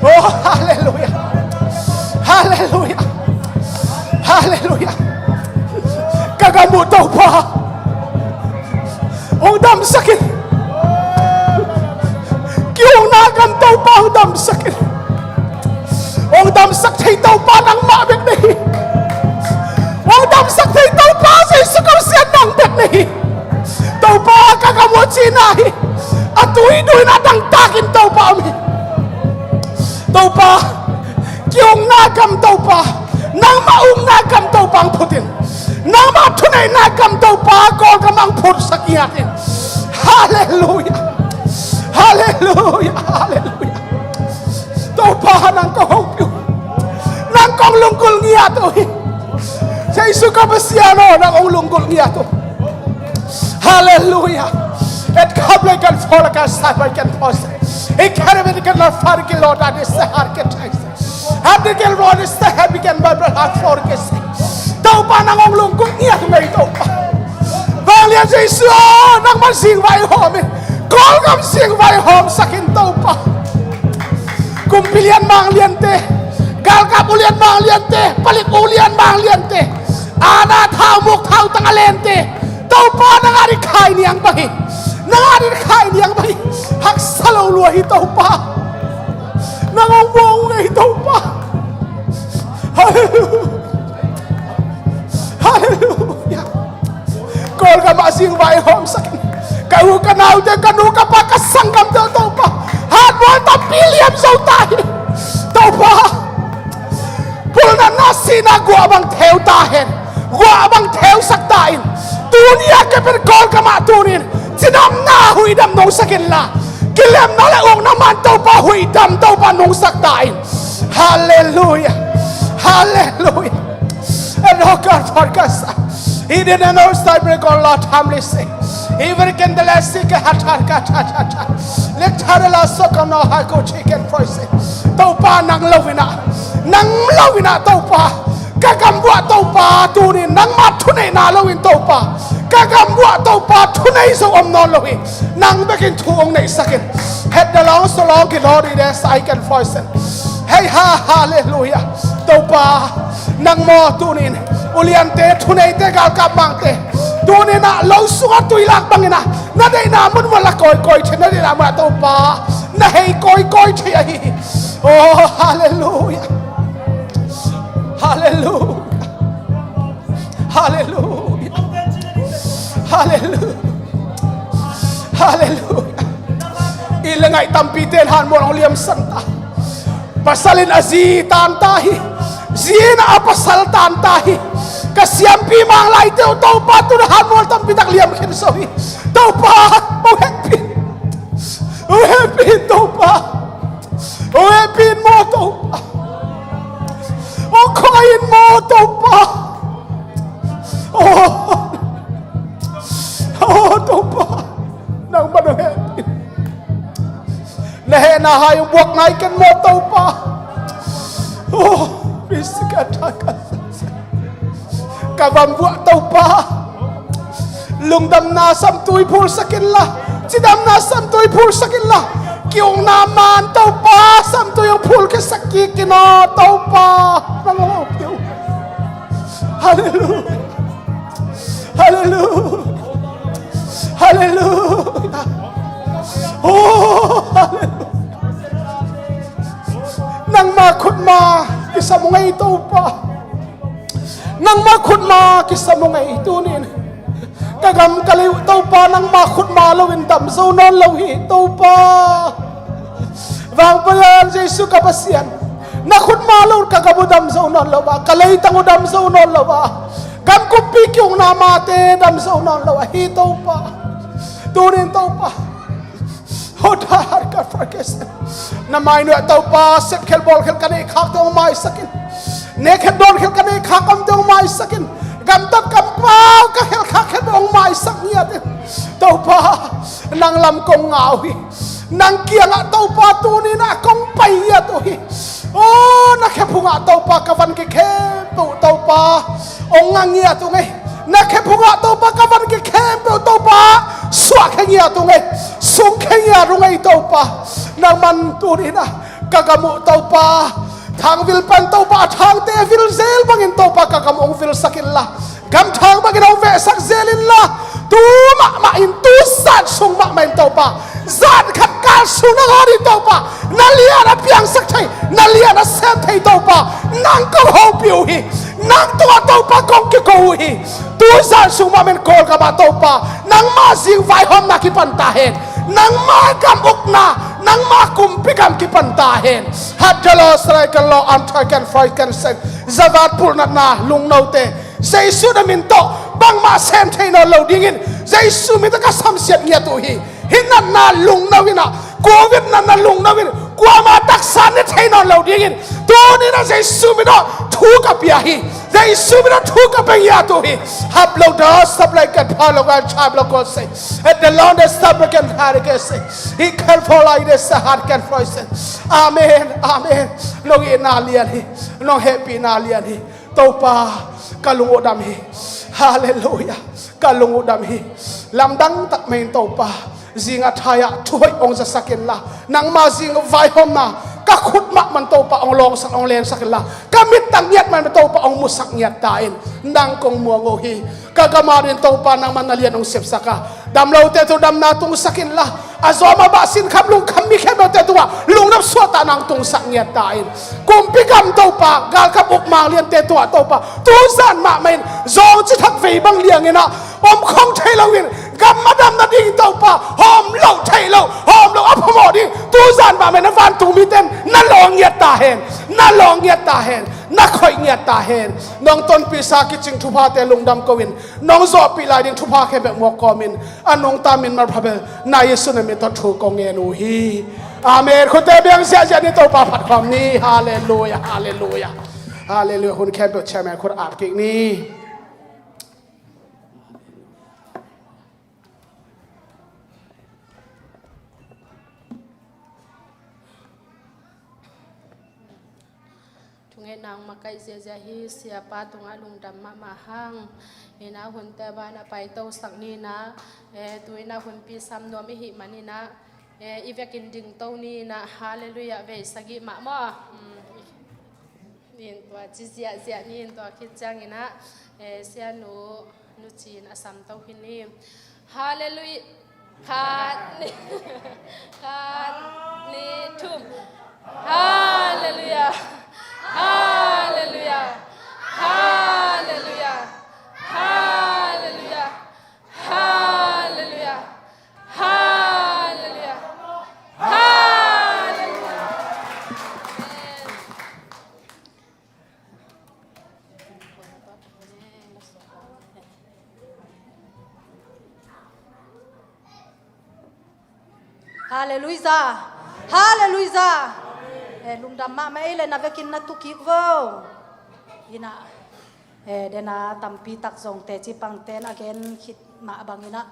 Oh, halleluiah. Halleluiah. Halleluiah. Ka gam uh Topa hong damsak in. Ki-ukna gam Topa hong damsak in. Hong damsak thei Topa nangmah bek na hi. Hong damsak thei Topa Jesu Khristian nang bek na hi. Topa ka gam uh a cihna hi. A tui duina dangtakin Topa om hi. Topa, ki-ukna gam Topa, nangmah ukna gam Topa hong phut in. Nangmah thuneihna gam Topa Kawlgam ah hong phutsak ngiat in. Halleluiah. Halleluiah. Halleluiah. Topa nang kong hong pia uh. Nang kong lunggulh ngiat uh hi. Jesu ka Pasian aw, nang kong lunggulh ngiat uh. Halleluiah. Et kap le kan fol kan sa kan fol. Ikan me kan na far ki lo da de se har ke thai. Hati kel ro ni se happy ken Bible ha for ke se. Topa nang hong lunggulh ngiat uh mei Topa. Vanglian Jesu aw, nangmah zingvai hawm in. Kawlgam zingvai hawmsak in Topa. Kumpi lian mang liante, galkap ulian mang liante, palik ulian mang liante, ana thau muk thau tang a lente, Topa, nang a ding khai niang bang hi. Nang a ding khai niang bang hi. Haksa lo lua hi Topa. Nang hong muang uh ngei Topa. Halleluia. Halleluia. Kawlgam ah zing vaihawm sak in. Ka u ka naute, ka nu ka pa, ka sanggamte uh Topa, hatmual tampi liam zo ta hi. Topa, phulnatna sihna guah bang theu ta hen. Guah bang theusak ta in. Tuni a kipan Kawlgam ah tuni in cidamna huih dam nungsak inla, kilemna le ukna man Topa huih dam Topa nungsak ta in. Halleluia. Halleluia. Eno kar thar kasa. He didn't know cyber call Lord Hamley say. He will can the last sick hat hat hat hat hat. Lecture la soka no hako chicken poison. Topa, nang lo ina. Nang lo ina Topa. Ka gam buah Topa, tuni nangma thuneihna lo in Topa. Ka gam buah Topa, thunei zo om nawn lo hi. Nang bekin thu hong neihsak in. Het the long so long ki lo di de sai kan poison. Hei ha, halleluia. Topa, nang maw tuni in uliante, thuneite, galkap mangte, tuni in ah lo sungah tuilak bangin ah na deihna mun mah la kawikawi thei, na deihna mun ah Topa na hei kawikawi thei ahi hi. Oh, halleluia. Halleluia. Halleluia. Halleluia. Halleluia. I le ngaih tampite in hanmual hong liamsan ta. Pasal in a zi tan ta hi. Zi in a pasal tan ta hi. Ka siampi Mang Laite uh Topa, tun hanmual tampi tak liam khin zo hi. Topa, hong hehpih. Hong hehpih Topa. Hong hehpih in maw Topa. Hong khoi in maw Topa. Oh, oh Topa, nangmah na hehpih. Na hehna hai hong buak nai ken maw Topa. Oh, risika taka. Ka gam buah Topa, lungdamna samtui phulsak inla, cidamna samtui phulsak inla, ki-ukna man Topa samtui hong phulkhiasak kik in aw Topa. Nang hong hopih uh. Halleluia. Halleluia. Halleluia. Oh, halleluia. Nangma khutma kisam uh ngei Topa. Nangma khutma kisam uh ngei tuni in. Ka gam ka lei uh Topa, nangma khutma lo in dam zo nawn lo hi Topa. Vangpayan Jesu ka Pasian, na khutma lo ka gam uh dam zo nawn lo a, ka leitang uh dam zo nawn lo a, gam kumpi ki-ukna mate dam zo nawn lo ahi Topa. Tuni in Topa, hota har ka farkes. Na mai nuai Topa, sepkhel bawlkhel ka neih khakte hong maisak in. Nekhel dawnkhel ka neih khak omte hong maisak in. Gamtat kampau ka khelkhak khel hong maisak ngiat in. Topa, nang lam kong ngah uh hi. Nang kiangah Topa tuni in ah kong pai ngiat uh hi. Oh, na khephungah Topa ka van kikhempeuh Topa hong ngah ngiat uh ngei. Na khephungah Topa ka van kikhempeuh Topa suahkhia ngiat uh ngei. Sungkhia ngiat uh ngei Topa. Nangman tuni in ah ka gam uh Topa, thangvil pan Topa, a thangte vil zel bangin Topa ka gam uh hong vilsak inla, gamthang bangin hong vehsak zel inla, tu mahmah in, tu zan sung mahmah in Topa, zan khat kal sung nang a ding Topa na lian a piangsak thei, na lian a sem thei Topa, nang kong hopih uh hi. Nang tungah Topa kong kiko uh hi. Tu zan sung mahmah in Kawlgam ah Topa, nangma zing vaihawmna kipan ta hen. Nangma gam ukna, nangma kumpi gam kipan ta hen. Hat jalo, srai kan lo, am thai kan, frai kan sen. Zavat, phulnatna, lungnote, Jesu na min tawh bangmah sem thei nawn lo dingin Jesu min tawh ka samsiat ngiat uh hi. Hih natna lungno in ah, Covid natna lungno in, kuamah taksa ne thei nawn lo dingin tuni in ah Jesu min tawh thu ka pia hi. Jesu min tawh thu ka pia ngiat uh hi. Hap lo da, sap lai kan pha lo kan chap lo ko se. Et de lon de sap lo kan ha de ke se. Hi kan fo lai de sa hat kan fo se. Amen. Amen. Nong itna lian hi. Nong hehpihna lian hi. Topa, ka lung uh dam hi. Halleluia. Ka lung uh dam hi. Lamdang tak mai in Topa, zing a thai-ah thuhoih hong zasak inla, nangma zing vaihawmna Ka khut mah man Topa hong lawngsak, hong lensak inla, ka mittang ngiat mah man Topa hong musak ngiat ta in. Nang kong muang uh hi. Ka gam adingin Topa nangman na lian hong sepsak a, dam lote tungah damna tungsak inla, a zawm a bah, sinkham lungkham mi khempeuhte tungah lungdam suahtakna hong tungsak ngiat ta in. Kumpi gam Topa, galkap ukmang liante tungah Topa, tuzan mahmah in zawng cithak vei bang liang inah om khong thei loin, gam a dam nading Topa, hawm loh theih loh, hawm loh a phamawh ding tuzan mahmah in a vantung mite in na lawng ngiat ta hen, na lawng ngiat ta hen, na khoih ngiat ta hen. Nong tonpihsa kicing thuphate lungdam ko in, nong zawhpih lai ding thupha khempeuh muak kawmin, a nungta min malpha bel na Jesu na min tawh thu kong ngen uh hi. Amen. Khutte beng ziahziah ni, Topa phat khawm ni. Halleluia, halleluia, halleluia. Hun khempeuh chairman khut at kik ni. Thungetna hong makaih ziahziah hi. Siapa tungah lungdam mahmah hang. Inah hunte bana paitosak ni inah, eh, tu inah hunpi sam nuam i hih man inah, eh, i vekin dingto ni inah, halleluia, vei sagih mah maw. Mm. In tua ci ziahziah ni in, tua khit ciang inah, eh, sianu Nu Cin a samto khin ni. Halleluia. Khat, nih, khat, nih, thum. Halleluia. Halleluia. Halleluia. Halleluia. Halleluia. Halleluia. Halleluia. Amen. Halleluia. Halleluia. Eh, lungdam mahmah ei le na vekin na tu kik vo. Inah, eh, dena tampi tak zong teci pangten a gen khit mah bang inah,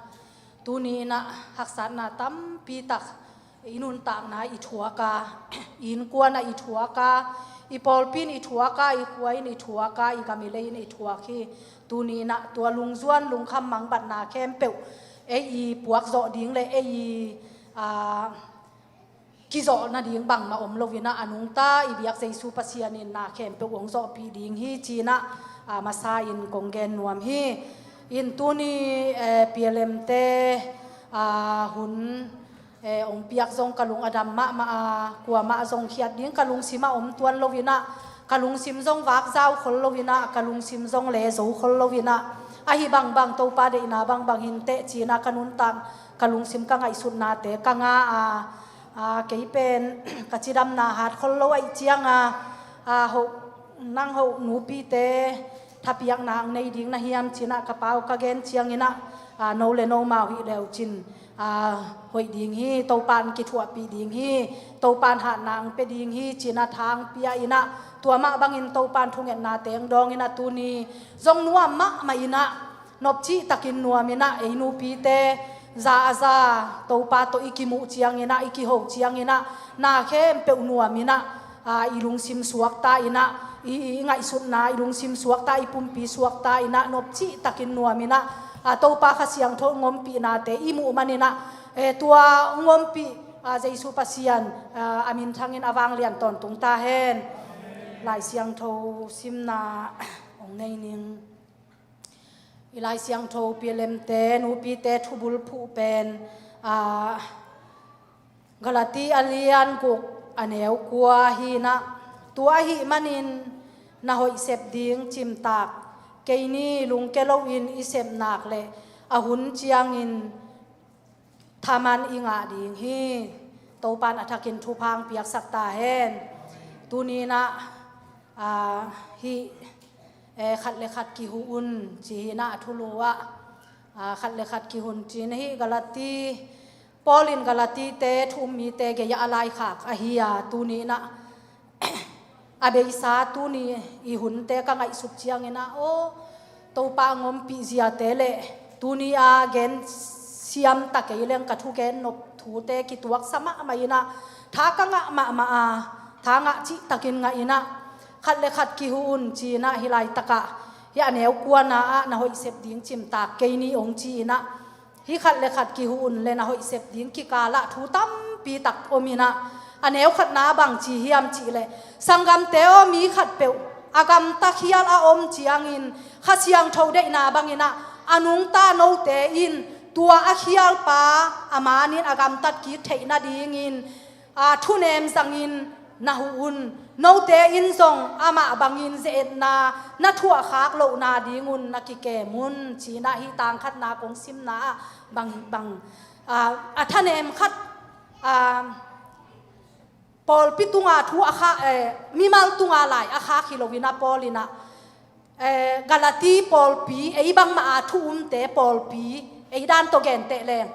tuni inah haksatna tampi tak i nuntakna i thuak a, i innkuan ah i thuak a, i pawlpi in i thuak a, i khua in i thuak a, i gam i lei in i thuak hi. Tuni inah tua lungzuan lungkham mangbatna khempeuh ei i puakzawh ding le ei i, aa, kizawh nading bangmah om lo inah, a nungta i biak Jesu Pasian in na khempeuh hong zawhpih ding hi ci inah, aa, masa in kong gen nuam hi. In tuni, eh, P L M te, aa, hun, eh, hong piak zong ka lung a dam mahmah a, kuamah zong khiat ding ka lungsim ah om tuan lo inah, ka lungsim zong vak zau khol lo inah, ka lungsim zong le zo khol lo inah, ahi bangbang Topa deihna bangbang hinteh ci inah ka nuntak, ka lungsim ka ngaihsutnate ka nga a, a, kei pen ka cidamna hat khol lo ahih ciang a, a, hoh, nang hoh nupite thapiakna ang nei ding na hiam ci inah ka pau ka gen ciang inah, a, no le no mau hi leu cin, a, hoih ding hi, Topa in kithuahpih ding hi, Topa in hatna ang pia ding hi ci inah tha ang pia inah, tua mah bangin Topa in thungetnate ang dawng inah tuni zong nuam mahmah inah, nopcih takin nuam inah, ei nupite za a za Topa tawh i kimuh ciang inah, i kiho ciang inah, na khempeuh nuam inah, a, i lungsim suakta inah, i, i ngaihsutna i lungsim suakta, i pumpi suakta inah, nopcih takin nuam inah, a, Topa Kha Siangtho hong ompihnate i muh man inah, eh, tua hong ompih, a, Jesu Pasian, a, a minthangin a vanglian tawntung ta hen. Lai Siangtho simna hong nei ning. I Lai Siangtho P L M te, nupite thubul phuh pen, a, Galati a lian guk a neu kua hi inah, tua ahih manin na hoih sep ding cimtak, kei ni lungke loin i sep nak le a hun ciangin thaman i ngah ding hi. Topa in a thakin thupha ang piaksak ta hen. Tuni inah, a, hih, eh, khat le khat kihun ci hi inah a thulu ah, a, khat le khat kihun ci inah hih Galati, Paul in Galatite thu um mite gei ah a laikhak ahi a, tuni inah a beisa tuni i hunte ka ngaihsut ciang inah, aw, Topa a ngompih ziate le tuni a gen siam ta kei leng ka thugen nop thute kituaksa mahmah inah, tha ka ngah mahmah a, tha ngah cihtakin ngah inah, khat le khat kihun ci inah hih laitakah, hih a neu kuana ah na hoih sep ding cimtak kei ni hong ci inah, hih khat le khat kihun le na hoih sep ding kikalah thu tampi tak om inah, A neu khatna bang ci hiam cih leh, sanggamte aw, mi khatpeuh a gamta khial a om ciangin Kha Siangtho deihna bangin ah a nungta note in tua a khialpa a manin a gamtat kik theih nadingin, aa, thunem zangin na huh un. Note in zong amah bangin ze-etna na thuahkhak lohna dingun na kikem un, ci-in ah hih tang khatna kong simna ah bang, bang, aa, a thanem khat, aa, pawlpi tunga thu a kha, eh, mimal tunga lai a khak hi loin ah Paul in ah, eh, Galati pawlpi, ei bangmah a thu umte pawlpi, ei dan tawh genteh leng,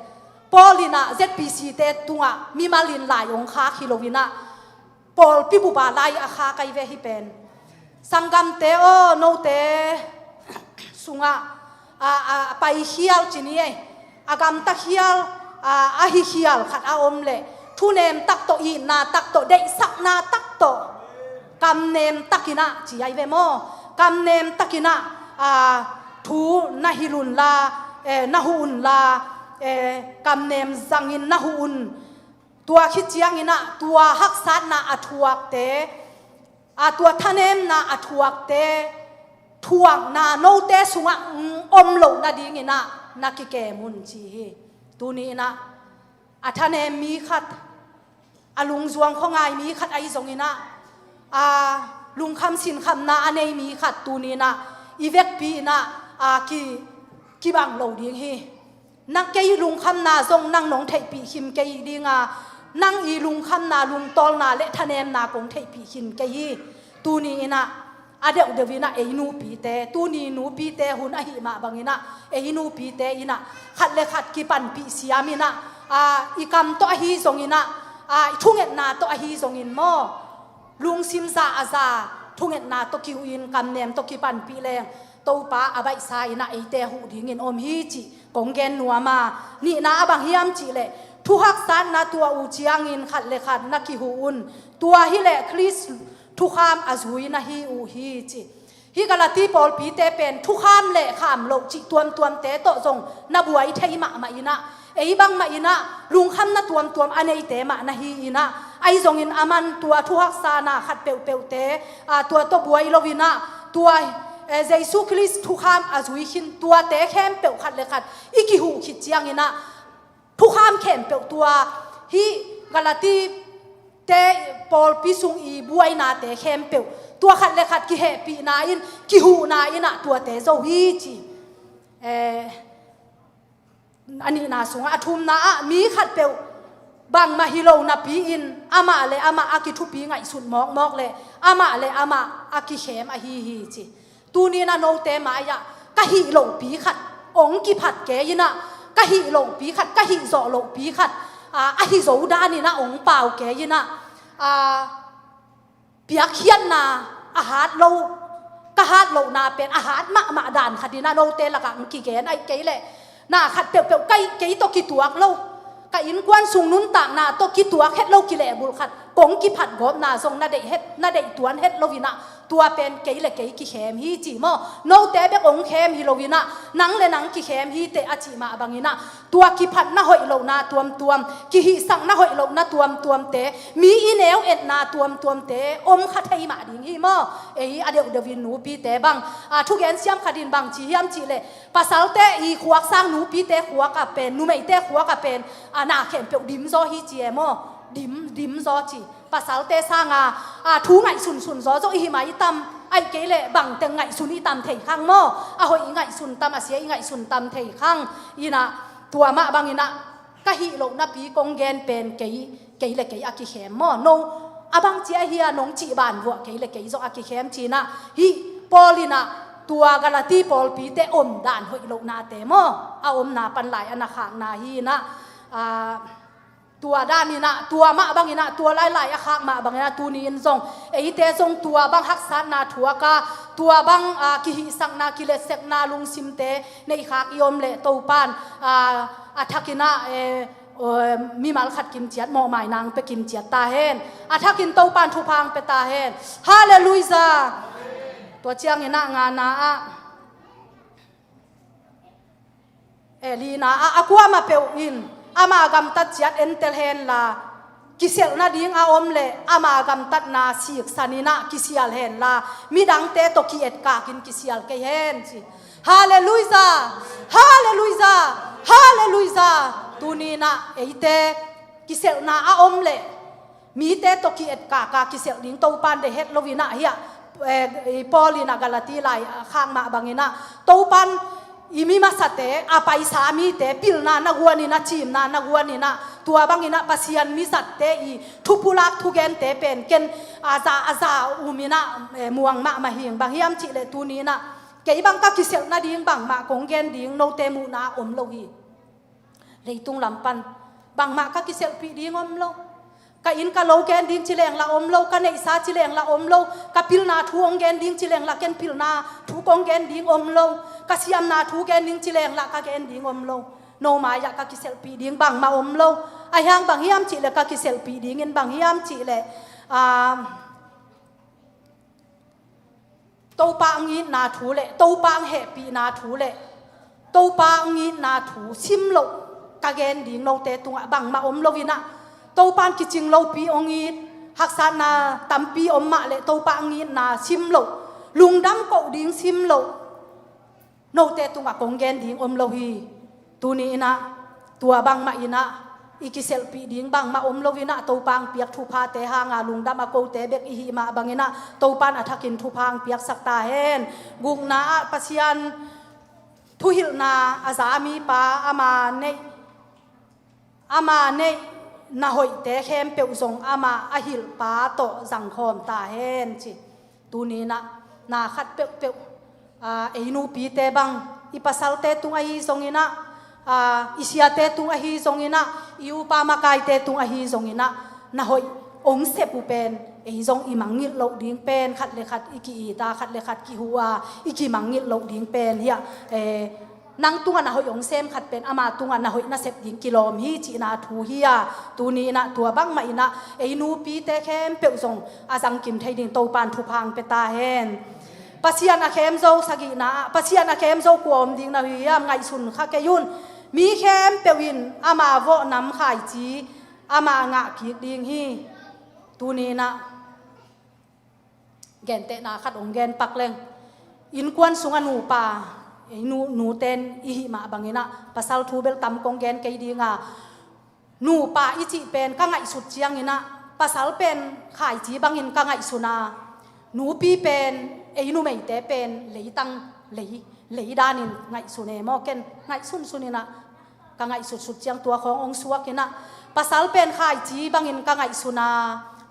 Paul in ah Z P C te tungah mimal in lai hong khak hi loin ah pawlpi bup a lai a khak ahi ve hih pen. Sanggamte aw, note sungah, a, a, a paikhial ci ni ei, a gamta khial, a, a hikhial khat a om leh, thunem tak tawh, itna tak tawh, deihsakna tak tawh, kamnem takin ah ci ahi ve maw. Kamnem takin ah, a, thu na hilh unla, eh, na huh unla, eh, kamnem zangin na huh un. Tua khit ciangin ah tua haksatna a thuakte, a, tua thanemna a thuakte thuakna note sungah, mm, om loh nadingin ah na kikem un ci hi. Tuni in ah a thanem mi khat, a lungzuang khuangai mi khat ahi zongin ah, a, lungkham sinkhamna a nei mi khat tuni in ah i vekpi in ah, a, ki, kibang lo ding hi. Nang kei lungkhamna zong nang nong theihpih khin kei ding a, nang i lungkhamna, lungtawlna le thanemna kong theihpih khin kei hi. Tuni in ah a deuhdeuh in ah ei nupite, tuni nupite hun ahih mah bangin ah ei nupite in ah khat le khat kipanpih siam in ah, a, i kam tawh ahi zongin ah, a, i thungetna tawh ahi zongin maw, lungsim za a za, thungetna tawh kihuhin, kamnem tawh kipanpih leng, Topa a baihsa in ah eite huh dingin om hi cih kong gen nuam a. Nihna ah bang hiam cih leh, thuhaksatna tuah uh ciangin khat le khat na kihuh un. Tua hi leh Khrist thukham a zui na hi uh hi ci. Hih Galati pawlpite pen thukham le kham loh cih tuamtuamte tawh zong na buai thei mahmah in ah, ei bangmah in ah lungkhamna tuamtuam a neite mah na hi in ah, ahi zongin aman tua thuhaksatna khat peuhpeuhte, a, tua tawh buai lo in ah, tua, eh, Jesu Khrist thukham a zui khin tuate khempeuh khat le khat i kihuh khit ciangin ah, thukham khempeuh tua, hih Galati te pawlpi sung i buainate khempeuh tua khat le khat kihehpihna in, kihuhna in ah tuate zo hi ci. Eh, a nihna sungah, a thumna ah mi khatpeuh bangmah hi lo napi-in amah le amah a kithupi ngaihsut mawkmawk le amah le amah a kikhem ahi hi ci. Tuni in ah note mai-ah ka hih lohpi khat hong kiphat kei in ah, ka hih lohpi khat, ka hih zawh lohpi khat, a, a hi zo dan in ah hong pau kei in ah, a, piakkhiatna a hat lo, ka hat lohna pen a hat mahmah dan khat in ah note lakah hong kigen, ahih kei leh na khat peuhpeuh ka, kei tawh kituak lo, ka innkuan sung nuntakna tawh kituak het lo kilehbulh khat kong kiphat gawpna zong na deih het, na deih tuan het lo in ah, tua pen kei le kei kikhem hi ci maw. Note bek hong khem hi lo in ah, nang le nang kikhem hi teh a cih mah bangin ah, tua kiphatna hoih lohna tuamtuam, kihihsakna hoih lohna tuamtuamte, mi i neu etna tuamtuamte om kha thei mah ding hi maw. Ei a deuhdeuh in nupite bang, a, thugen siam khat in bang ci hiam cih leh, pasalte i khuak sang nupite khuak ah pen, numeite khuak ah pen, a, na khempeuh dim zaw hi ci e maw. Dim, dim zaw ci. Pasalte sanga, a, thu ngaihsunsun zawzaw i hi mah i tam, ahih kei leh bangteng ngaihsun i tam thei khang maw. A hoih i ngaihsun tam, a sia i ngaihsun tam thei khang. In ah tua mah bangin ah ka hih loh napi kong gen pen kei, kei le kei a kikhem maw. No, a bang ci a hia nong cih ban vuah kei le kei zong a kikhem ci in ah, hih Paul in ah tua Galati pawlpite omdan hoih lohnate maw, a omna pan lai a na khakna hi in ah, a, tua dan in ah, tua mah bangin ah, tua lailai a khak mah bangin ah, tuni in zong eite zong tua bang haksatna thuak a, tua bang, a, kihihsakna, kiletsekna lungsimte neih khak i om leh Topa'n, a, a thakin ah, e, o, mimal khat kimciat, mawhmai nang pia kimciat ta hen. A thakin Topa'n thupha hong pia ta hen. Halleluijah. Tua ciangin ah ngana ah, e, lina ah, a kuamah peuh in ama gamtat ciat entel hen la, Kiselh nading a om leh ama gamtatna siksan in ah kisial henla, midangte tawh ki-etkakin kisial kei hen ci. Halleluijah! Halleluijah! Halleluijah! Tuni in ah eite kiselhna a om leh mite tawh ki-etkaka kiselh ding Topan deih het lo in ah hiah, eh, Paul in ah Galati lai a khak mah bangin ah Topan i mi masate, a paisa mite, pilna na guan in ah, cimna na guan in ah, tua bangin ah Pasian mizatte i thupulak thugente pen ken a za a za um in ah, eh, muang mahmah hing. Bang hiam cih leh tuni in ah kei bang ka kiselh nading bangmah kong gen ding, note muhna om lo hi. Leitung lam pan bangmah ka kiselhpih ding om lo. Ka inn ka lo gen ding ci leng lah om lo, ka neihsa ci leng lah om lo, ka pilna thu hong gen ding ci leng lah ken pilna thu kong gen ding om lo, ka siamna thu gen ding ci leng lah ka gen ding om lo. No mai-ah ka kiselhpih ding bangmah om lo. Ahi hang bang hiam cih leh ka kiselhpih dingin bang hiam cih leh, ah, Topa hong itna thu le Topa hong hehpihna thu le Topa hong itna thu sim loh ka gen ding, note tungah bangmah om lo in ah, Topa in kicing lopi hong it, haksatna tampi om mah leh Topa hong itna sim loh, lungdam koh ding sim loh, note tungah kong gen ding om lo hi. Tuni in ah tua bangmah in ah i kiselhpih ding bangmah om lo in ah, Topa hong piak thuphate hanga lungdam a kote bek i hih mah bangin ah Topa in a thakin thupha hong piaksak ta hen. Gukna ah Pasian thuhilhna a za mipa, ama neih ama neih na hoihte khempeuh zong ama a hilhpa tawh zangkhawm ta hen ci. Tuni in ah na khat peuhpeuh, ah, ei nupite bang, i pasalte tung ahi zongin ah, ah, i siate tung ahi zongin ah, i upa makaite tung ahi zongin ah, na hoih hong sep uh pen ei zong i mangngilh loh ding pen, khat le khat i ki-it a, khat le khat kihu a, i kimangngilh loh ding pen hiah, eh, nang tungah na hoih hong sem khat pen ama tungah na hoih na sep ding kilawm hi cihna thu hi a, tuni in ah tua bangmah in ah ei nupite khempeuh zong a zangkim thei ding Topa in thupha hong pia ta hen. Pasian a khem zo, sagihna ah Pasian a khem zo kua om ding na hi hiam? Ngaihsun kha kei un. Mi khempeuh in ama vawh nam khaici ama ngah kik ding hi. Tuni in ah gentehna khat hong gen pak leng. Innkuan sungah nupa, ei nu, nuten i hih mah bangin ah pasal thu bel tam kong gen kei ding a, nupa i cih pen ka ngaihsut ciangin ah pasal pen khaici bangin ka ngaihsun a, nupi pen, ei numeite pen leitang, lei, lei danin ngaihsun e maw, ken ngaihsunsun in ah ka ngaihsutsut ciang tua khawng hong suak in ah, pasal pen khaici bangin ka ngaihsun a,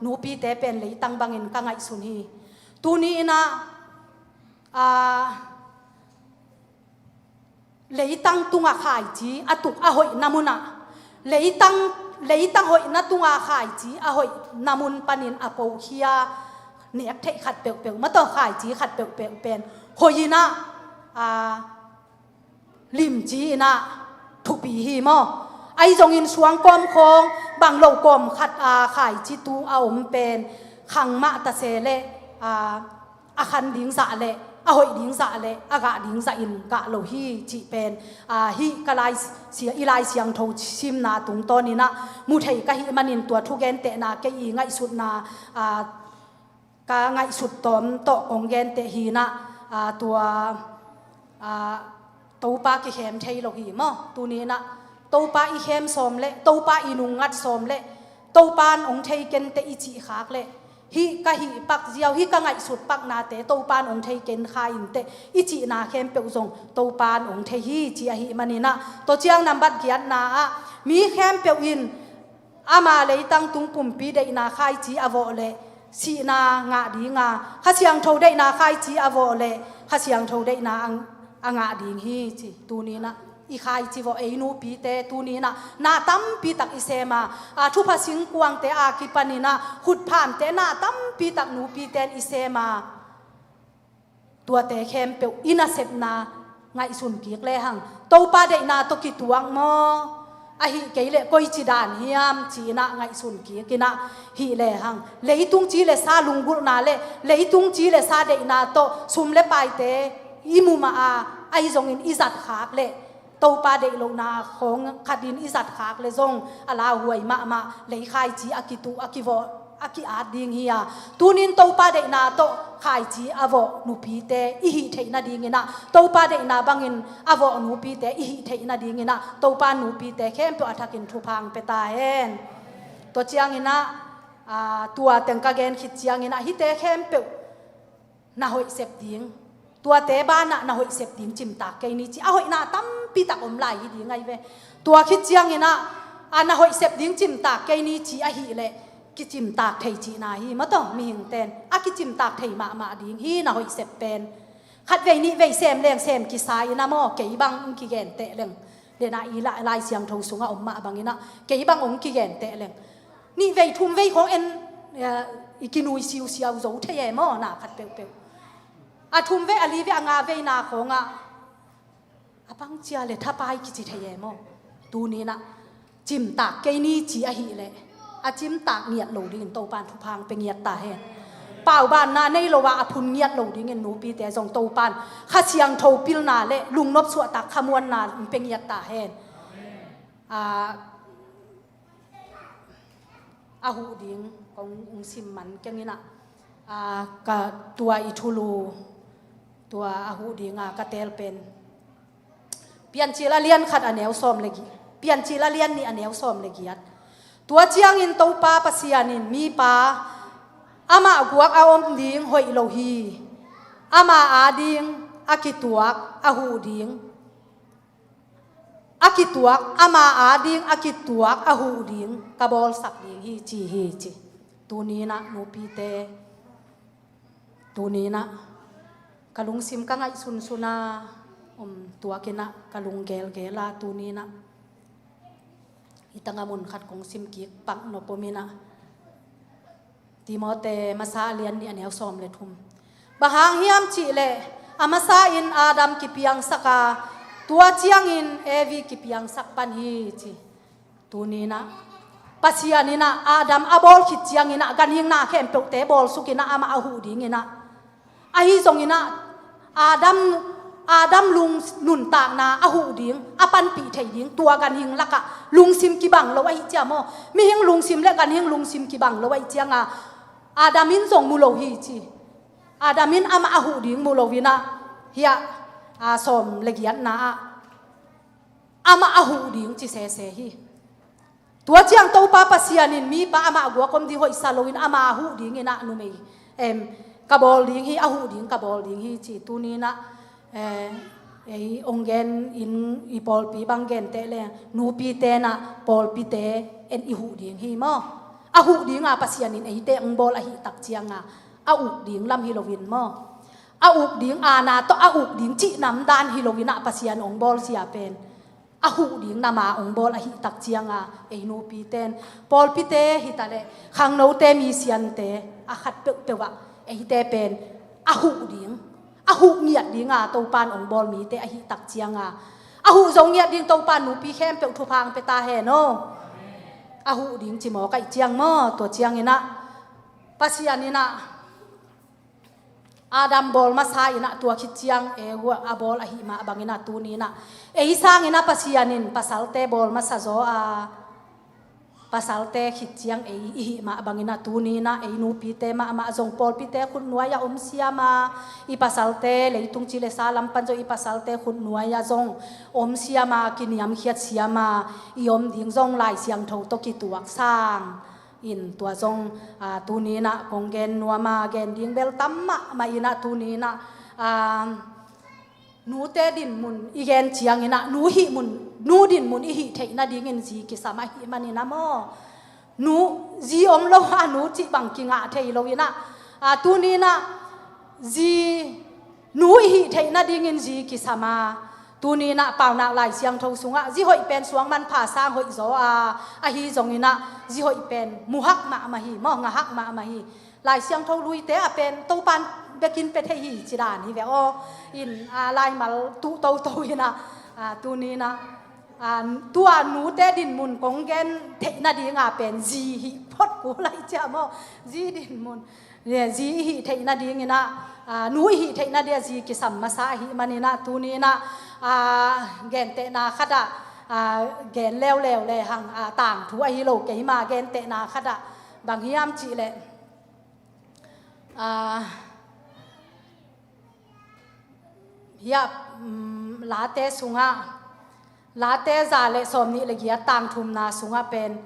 nupite pen leitang bangin ka ngaihsun hi. Tuni in ah, ah, leitang tungah khaici a tuk a hoihna munah, leitang, leitang hoihna tungah khaici a hoihna mun panin a pokhia nek theih khat peuhpeuh, mataw khaici khat peuhpeuh pen hoih in ah, ah, limci in ah thupi hi maw? Ahi zongin suang kawm khawng bang lo kawm khat a khaici tung a om pen khang mah ta se leh, a, a khan ding zah leh a hoih ding zah leh a gah ding zahin gah lo hi cih pen, a, hih ka lai sia, i Lai Siangtho simna tungtawn in ah mu thei ka hih manin tua thugentehna kei i ngaihsutna, a, ka ngaihsut tawm tawh kong genteh hi in ah, a, tua, a, Topa kikhem thei lo hi maw? Tuni in ah Topa i khem sawm leh, Topa i nungngat sawm leh, Topa in hong thei kenteh i cih khak leh, hih ka hih pak ziau, hih ka ngaihsut paknate Topa in hong thei ken kha inteh i cihna khempeuh zong Topa in hong thei hi ci ahih manin ah, tua ciang nambat giatna ah mi khempeuh in ama leitang tung pumpi deihna khaici a vawh leh sihna ngah ding a, Kha Siangtho deihna khaici a vawh leh Kha Siangtho deihna a, a ngah ding hi ci. Tuni in ah i khaici vawh ei nupite tuni in ah na tampi tak i sem a, a, thupha singkuangte a kipan in ah khutphamte na tampi tak nupite in i sem a, tuate khempeuh i nasepna ngaihsun kik lehang Topa deihna tawh kituak maw, ahih kei leh koici dan hiam ci in ah ngaihsun kik in ah hih lehang leitung ci le sa lunggulhna le leitung ci le sa deihna tawh sum le paite i mu mah a, ahi zongin i zat khak leh Topa deih lohna khawng khatin i zat khak le zong a lauhuai mahmah, leikhaici a kituh, a kivawh, a ki-at ding hi a. Tunin Topa deihna tawh khaici a vawh nupite i hih theih nadinginah, Topa deihna bangin a vawh nupite i hih theih nadinginah Topa nupite khempeuh a thakin thupha hong pia ta hen. Tua cianginah, aa, tua teng ka gen khit cianginah hihte khempeuh na hoih sep ding, tuate banah na hoih sep ding cimtak kei ni ci. A hoihna tampi tak om lai hi ding ahi ve. Tua khit cianginah, a, na hoih sep ding cimtak kei ni ci ahileh kicimtak thei cihna hi maw, tawh mihingten a kicimtak thei mahmah ding hi. Na hoih sep pen khatvei nihvei sem leng sem kisa inah maw, kei bang hong kigenteh leng, denah i la-, Lai Siangtho sungah om mah banginah kei bang hong kigenteh leng, nihvei thumvei khawng en, eh, i kinui siusiau zo thei e maw, na khat peuhpeuh. A thumvei, a livei, a ngaveina khawngah a pangcia le thapai kici thei e maw. Tuninah cimtak kei ni ci ahileh a cimtak ngiat lo dingin Topan thupha hong pia ngiat ta hen. Paubanna nei lo a a phun ngiat lo dingin nupite zong Topan Kha Siangtho pilna le lungnop suahtak khamuanna hong pia ngiat ta hen. A, a huh ding kong hong sim man kenginah, a, ka tua i thulu, tua a huh dinga ka teel pen Piancil a lian khat a neu sawm le gi-, Piancil a lian nih a neu sawm le giat. Tua ciangin Topa Pasian in mipa amah guak a om ding hoih lo hi. Ama ading a kituak a huh ding, a kituak, ama ading a kituak a huh ding ka bawlsak ding hi ci hi ci. Tuninah nupite, tuninah ka lungsim ka ngaihsunsun a om tuakinah ka lunggelgel a tuninah hi tangah mun khat kong sim kik pak nop om inah. Timote masa a lian nih a neu sawm le thum. Bang hang hiam cihleh a masa in Adam kipiangsak a, tua ciangin Evi kipiangsak pan hi ci. Tuninah Pasian inah Adam a bawl khit cianginah ganhingna khempeuhte bawlsukinah amah a huh dinginah, ahi zonginah Adam, Adam lung nuntakna a huh ding, a panpih thei ding, tua ganhing lakah lungsim kibang lo ahih ciang maw. Mihing lungsim le ganhing lungsim kibang lo ahih cianga Adam in zong mu lo hi ci. Adam in amah a huh ding mu loinah hiah, a, sawm le giatna ah amah a huh ding ci sese hi. Tua ciang Topa Pasian in mipa amah guak om ding hoihsa loin ama a huh dinginah numei, em, ka bawl ding hi, a huh ding ka bawl ding hi ci. Tuninah, eh, ei hong gen in i pawlpi bang genteh le nupite nah pawlpite en i huh ding hi maw. A huh dinga Pasian in eite hong bawl ahih tak cianga a uk ding lam hi loin maw. A uk ding, aana tawh a uk ding cihnam dan hi loinah Pasian hong bawl sia pen a huh ding nama hong bawl ahih tak cianga ei nupiten, pawlpite hitaleh khangnote, misiante a khat peuhpeuh ah eite pen a huh ding, a huh ngiat dinga Topan hong bawl mite ahih tak cianga a huh zo ngiat ding Topan nupi khempeuh thupha hong pia ta hen aw. A huh ding ci mawk ahih ciang maw, tua cianginah Pasian inah Adam bawl masa inah tua khit ciang Eva a bawl ahih mah banginah tuninah ei sanginah Pasian in pasalte bawl masa zaw a, pasalte khit ciang ei i hih mah banginah tuninah ei nupite mahmah zong pawlpite khutnuai-ah om siama, i pasalte leitung ci le sa lam pan zong i pasalte khutnuai-ah zong om siama, kiniamkhiat siama i om ding zong Lai Siangtho tawh kituak sang in tua zong, a, tuninah kong gen nuama, gen ding bel tam mahmah inah tuninah, a, nute dinmun i gen cianginah nu hih mun, nu dinmun i hih theih nadingin zi kisam ahih maninah maw. Nu, zi om lo a nu cih bang kingah thei loinah, a, tuninah zi, nu i hih theih nadingin zi kisam a, tuninah Paunak Lai Siangtho sungah zi hoih pen suang manpha sang hoih zaw a, ahi zonginah zi hoih pen muhak mahmah hi maw, ngahak mahmah hi. Lai Siangtho luite a pen Topan bekin pia thei hi ci dan hi ve aw. In, a, laimal tuh toto inah, a, tuninah, a, tua nute dinmun kong gen theih nadinga pen zi hih phot kul lai cia maw. Zi dinmun, zi i hih theih nadinginah, a, nu i hih theih nadia zi kisam masa ahih maninah tuninah, a, gentehna khat ah, a, gen leuleu le hang, a, tangthu ahi lo kei mah, gentehna khat ah bang hiam cih leh, a, hiah, um, Late sungah, Late za le sawmnih le giat tang thumna sungah pen,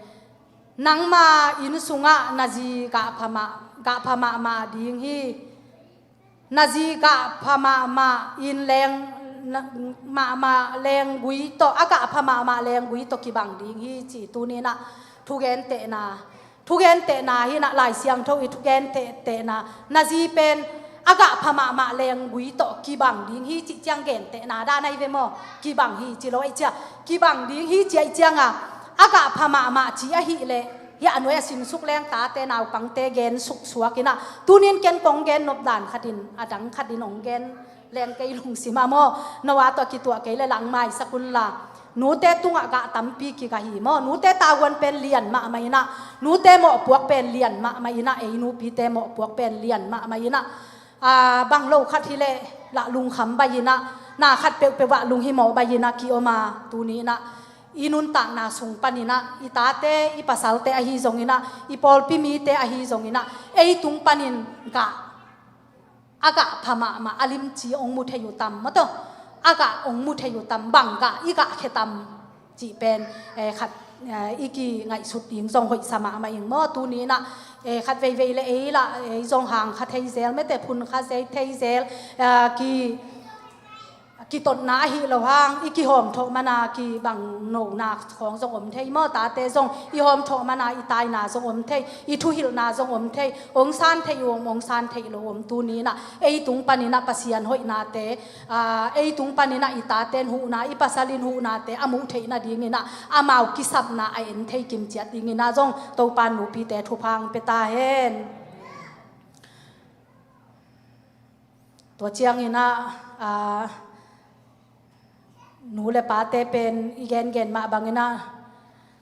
nangma inn sungah na zi gah pha mah, gah pha mahmah ding hi. Na zi gah pha mahmah in leng, na, mahmah lenggui tawh, a gah pha mahmah lenggui tawh kibang ding hi ci. Tuni-in ah thugentehna, thugentehna hi-in ah, Lai Siangtho i thugentehna, na zi pen a gah pha mahmah lenggui tawh kibang ding hi cih ciang gentehna dan ahi ve maw? Kibang hi ci lo ahih ciang, kibang ding hi ci ahih ciangah, a gah pha mahmah ci ahih leh, hiah a nuai a sinsuk leng tate naupangte gen suksuak in ah, tuni-in ken kong gen nop dan khatin, a dang khatin hong gen leng kei lungsim ah maw? Noah tawh kituah kei leh lang maisak un la. Nute tungah gah tampi kigah hi maw? Nute tavuan pen lian mahmah in ah, nute mawhpuak pen lian mahmah in ah, ei nupite mawhpuak pen lian mahmah in ah, a, bang lo khat hi leh lah lungkham baih in ah, na khat peuhpeuh ah lunghimawh baih in ah ki-om a, tuni-in ah i nuntakna sung panin ah, i tate, i pasalte ahi zongin ah, i pawlpi mite ahi zongin ah, ei tung panin gah, a gah pha mahmah a limci hong mu thei uh tam maw taw? A gah hong mu thei uh tam, bang gah i gah khia tam cih pen, eh, khat, eh, i kingaihsut ding zong hoihsa mahmah ing maw? Tuni-in ah, eh, khat veivei leh ei lah, ei zong hang kha thei zel, mete phun kha thei zel, eh, ki, kitotna ahi lo hang, i kihawmthawh man a kibang nona khawng zong om thei maw? Tate zong i hawmthawh man a i taina zong om thei, i thuhilhna zong om thei, hong san thei uh om, hong san thei lo om. Tuni-in ah ei tung panin ah Pasian hoihnate, a, ei tung panin ah i taten huhna, i pasal in huhnate a muh theih nadingin ah amau kisapna a en thei kimciat dingin ah zong Topa'n nupite thupha hong pia ta hen. Tua ciangin ah, a, nu le pate pen i gengen mah bangin ah,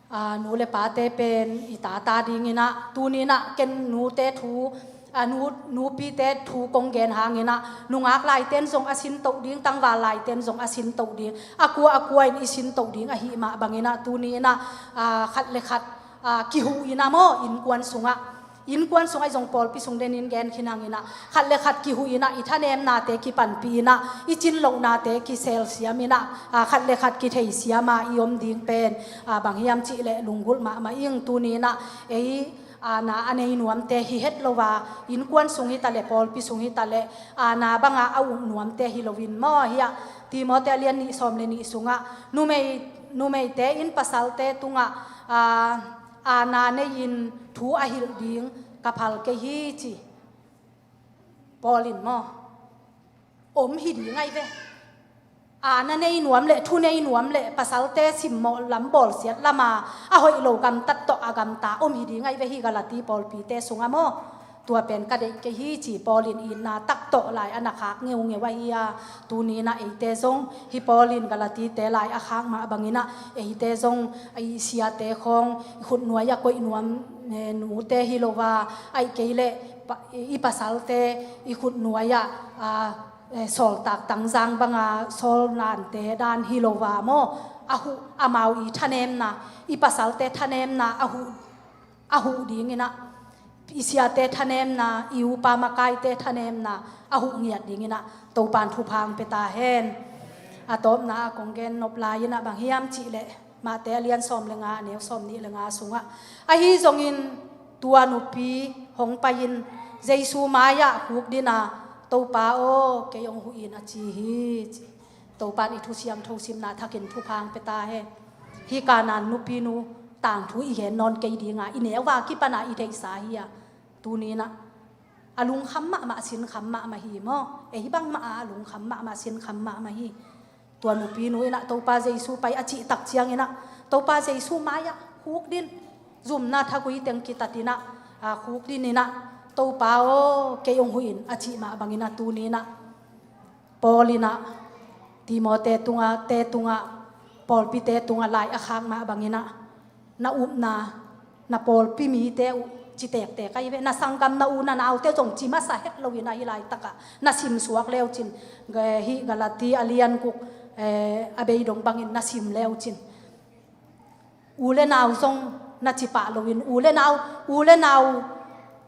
a, nu le pate pen i tata dingin ah, tuni-in ah ken nute thu, a, nu, nupite thu kong gen hangin ah, nungak laiten zong a sintoh ding, tangval laiten zong a sintoh ding, a kua a kua in i sintoh ding ahih mah bangin ah, tuni-in ah, a, khat le khat, a, kihuh in ah maw, innkuan sungah, innkuan sungah i zong pawlpi sung denin gen khin hangin ah, khat le khat kihuh in ah, i thanemnate kipanpih in ah, i cinlohnate kiselsiam in ah, a, khat le khat kitheisiam a i om ding pen, a, bang hiam cih leh lunggulh mahmah ing. Tuni-in ah ei, a, na a nei nuamte hi het lo a, innkuan sung hi ta leh, pawlpi sung hi ta leh, a, na banga a uk nuamte hi loin maw, hiah Timote a lian nih sawm le nih sungah, numei, numeite in pasalte tungah, a, a, na nei-in thu a hilh ding ka phal kei hi ci. Paul in maw? Om hi ding ahi ve. A, na nei nuam leh, thu nei nuam leh, pasalte simmawh lam, bawlsiat lam a, a hoih lo gamtat tawh a gamta om hi ding ahi ve, hih Galati pawlpite sungah maw? Tua pen ka deih kei hi ci Paul in itna tak tawh lai a na khak ngeungeu ahi a, tuni-in ah eite zong hih Paul in Galatite lai a khak mah bangin ah eite zong i siate khawng i khut nuai-ah koih nuam, eh, nute hi lo a, ahih kei leh pa-, i pasalte i khut nuai-ah, a, eh, sawltak tangzang banga sawl nante dan hi lo a maw? A huh, amau i thanemna, i pasalte thanemna a huh, a huh dingin ah, i siate thanemna, i upa makaite thanemna a huh ngiat dingin ah Topa'n thupha hong pia ta hen. A tawpna a kong gen nop lai-in ah bang hiam cih leh, Mate a lian sawm le nga, a neu sawmnih le nga sungah, ahi zongin tua nupi hong pai-in Jesu mai-ah khukdin a, "Topa aw, kei hong huh in," a ci hi, ci. Topa'n i thu siangtho simna thakin thupha hong pia ta hen. Hih Kanaan nupinu tangthu i gen nawn kei ding a, i neu a kipan a i theihsa hi a, tuni-in ah a lungkham mahmah, sinkham mahmah hi maw? Ei bangmah a lungkham mahmah, sinkham mahmah hi. Tua nupinu in ah Topa Jesu pai a cih tak ciangin ah, Topa Jesu mai-ah khukdin, zumna thagui teng kitatin ah, a, khukdin in ah, "Topa aw, kei hong huh in," a cih mah bangin ah, tuni-in ah Paul in ah Timote tungah, te tungah, pawlpite tungah lai a khak mah bangin ah, na upna, na pawlpi mite uh ci tektek ahi ve, na sanggam, na u na naute zong ci masa het loin ah, hih laitakah na simsuak leucin, ga-, hih Galati a lian guk, eh, a beidong bangin na sim leucin, u le nau zong na ci pah loin, u le nau, u le nau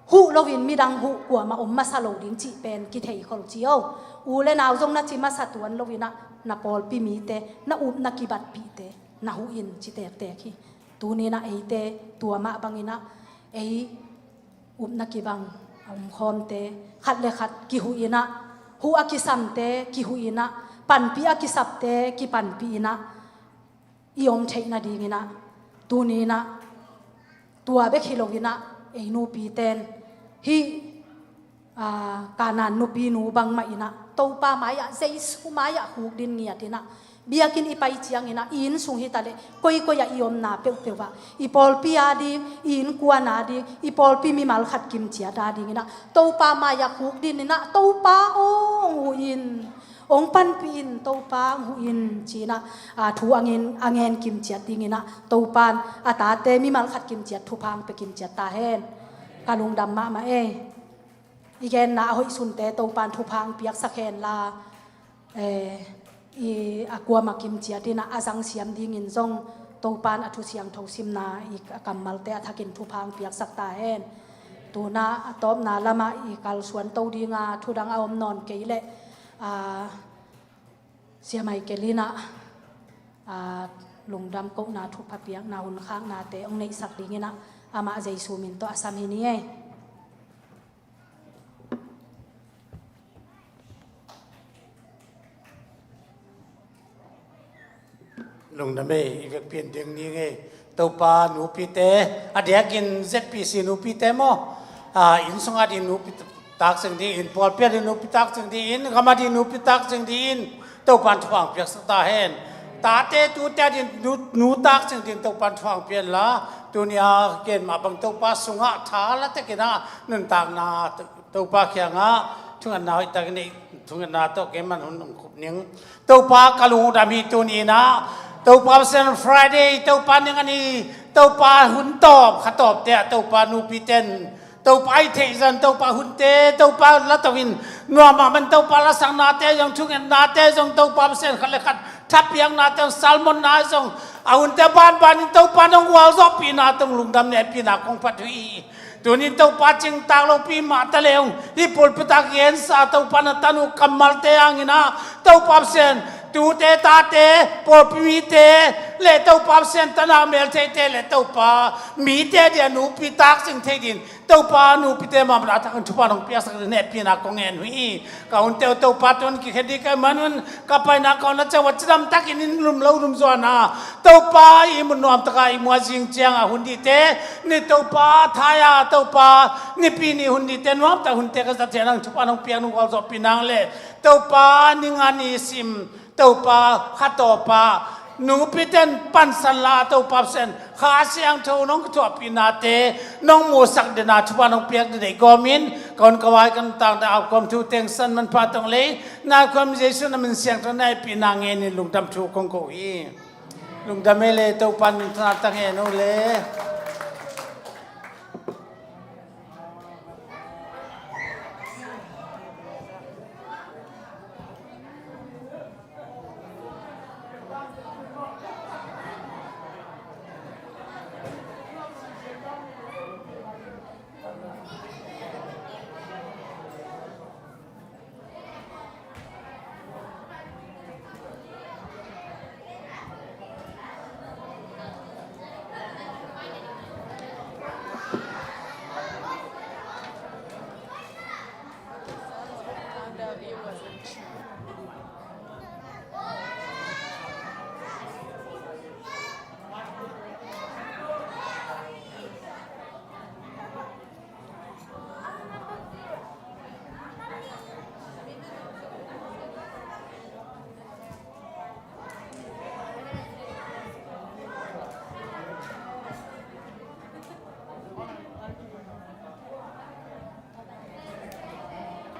huh loin midang huh kuamah om masa lo ding cih pen kithei khol ci o. U le nau zong na ci masa tuan loinah na pawlpi mite, na upna kibatpihte na huh in ci tektek hi. Tuninah eite tua mah banginah ei upna kibang a umkhawmte khat le khat kihuh inah, huh a kisamte kihuh inah, panpih a kisapte kipanpih inah i om theih nadinginah, tuninah tua bek hi loinah ei nupiten hih, aa, Kanaan nupinu bangmah inah Topa mai-ah, Jesu mai-ah hukdin ngiat inah, biakinn i pai cianginah i inn sung hitaleh koikoi ah i omna peuhpeuh ah, i pawlpi a ding, i innkuan a ding, i pawlpi mimal khat kimciat a dinginah Topa mai-ah hukdin inah, Topa aw, hong huh in, hong panpih in, Topa hong huh in, ci-inah, aa, thu a ngen, a ngen kimciat dinginah Topan a tate mimal khat kimciat thupha hong pia kimciat ta hen. Ka lungdam mahmah ei. I genna a hoih sunte Topan thupha hong piaksak henla, eh, i a kuamah kimciat inah a zangsiam dingin zong Topan a thu siangtho simna i a kammalte a thakin thupha hong piaksak ta hen. Tuna a tawpna lamah i kalsuan to dinga thudang a om nawn kei leh, aa, Sia Michael inah, aa, lungdam kohna, thupha piakna, hun khaknate hong neihsak dinginah amah Jesu min tawh a sam hi ni ei. Lungdam ei, i vekpi in ding ni ngei. Topa nupite, a diakin Z P C nupite maw, a, inn sunga ding nupi takcing dingin, pawlpi a ding nupi takcing dingin, gam a ding nupi takcing dingin Topan thupha hong piaksak ta hen. Tate tute a ding nu, nu takcing dingin Topan thupha hong pia inla, tuni a gen mah bang Topa sungah tha la tekinah nuntakna Topa kiangah thungetna hoihtak nei, thungetna tawh kei man hun hong khup ning. Topa ka lungdam hi tuni inah. Topa Passion Friday, Topa ning a ni, Topa hun tawp, kha tawpte ah Topa nupiten Topa i theih zan, Topa hunte, Topa la to in, nuamah man Topa lasaknate zong, thungetnate zong, Topa Passion khat le khat thapiaknate zong, sermon-na zong, a hunte banbanin Topa nong gualzawhpihna tawh lungdam nehpihna kong phat uh hi. Tunin Topa cingtak lopi mah ta leng, hih pulpit ah gensa Topa na tanu kammalte hanginah Topa Passion tute tate, pawlpi mite le Topa Passion tana meltheite le Topa mite dia nupi takcing thei din Topa nupite mahmah a takin thupha nong piaksak din hehpihna kong ngen uh hi. Ka hunte uh Topa tun kikhen ding ka hih manun ka paina ka honna ciang cidam takin in lum lo lum zuana Topa i mun nuamtaka i muazing cianga hun dite ni Topa thaya Topa nipi ni hun dite nuamtak hunte ka zathia nang thupha nong piak nong gualzawhpih nang le Topa ning a ni sim Topa kha tawpa nupiten pansan la Topa Passion kha siangtho nong kithuahpihnate nong musak dena thupha nong piak dena i gawmin ka hun ka vai kan takna a kawm thu tengsan manpha tong lei na kawm Jesu na min siangtho na eipihna ngenin lungdam thu kong ko hi. Lungdam ei le Topa min thana tang hen o le.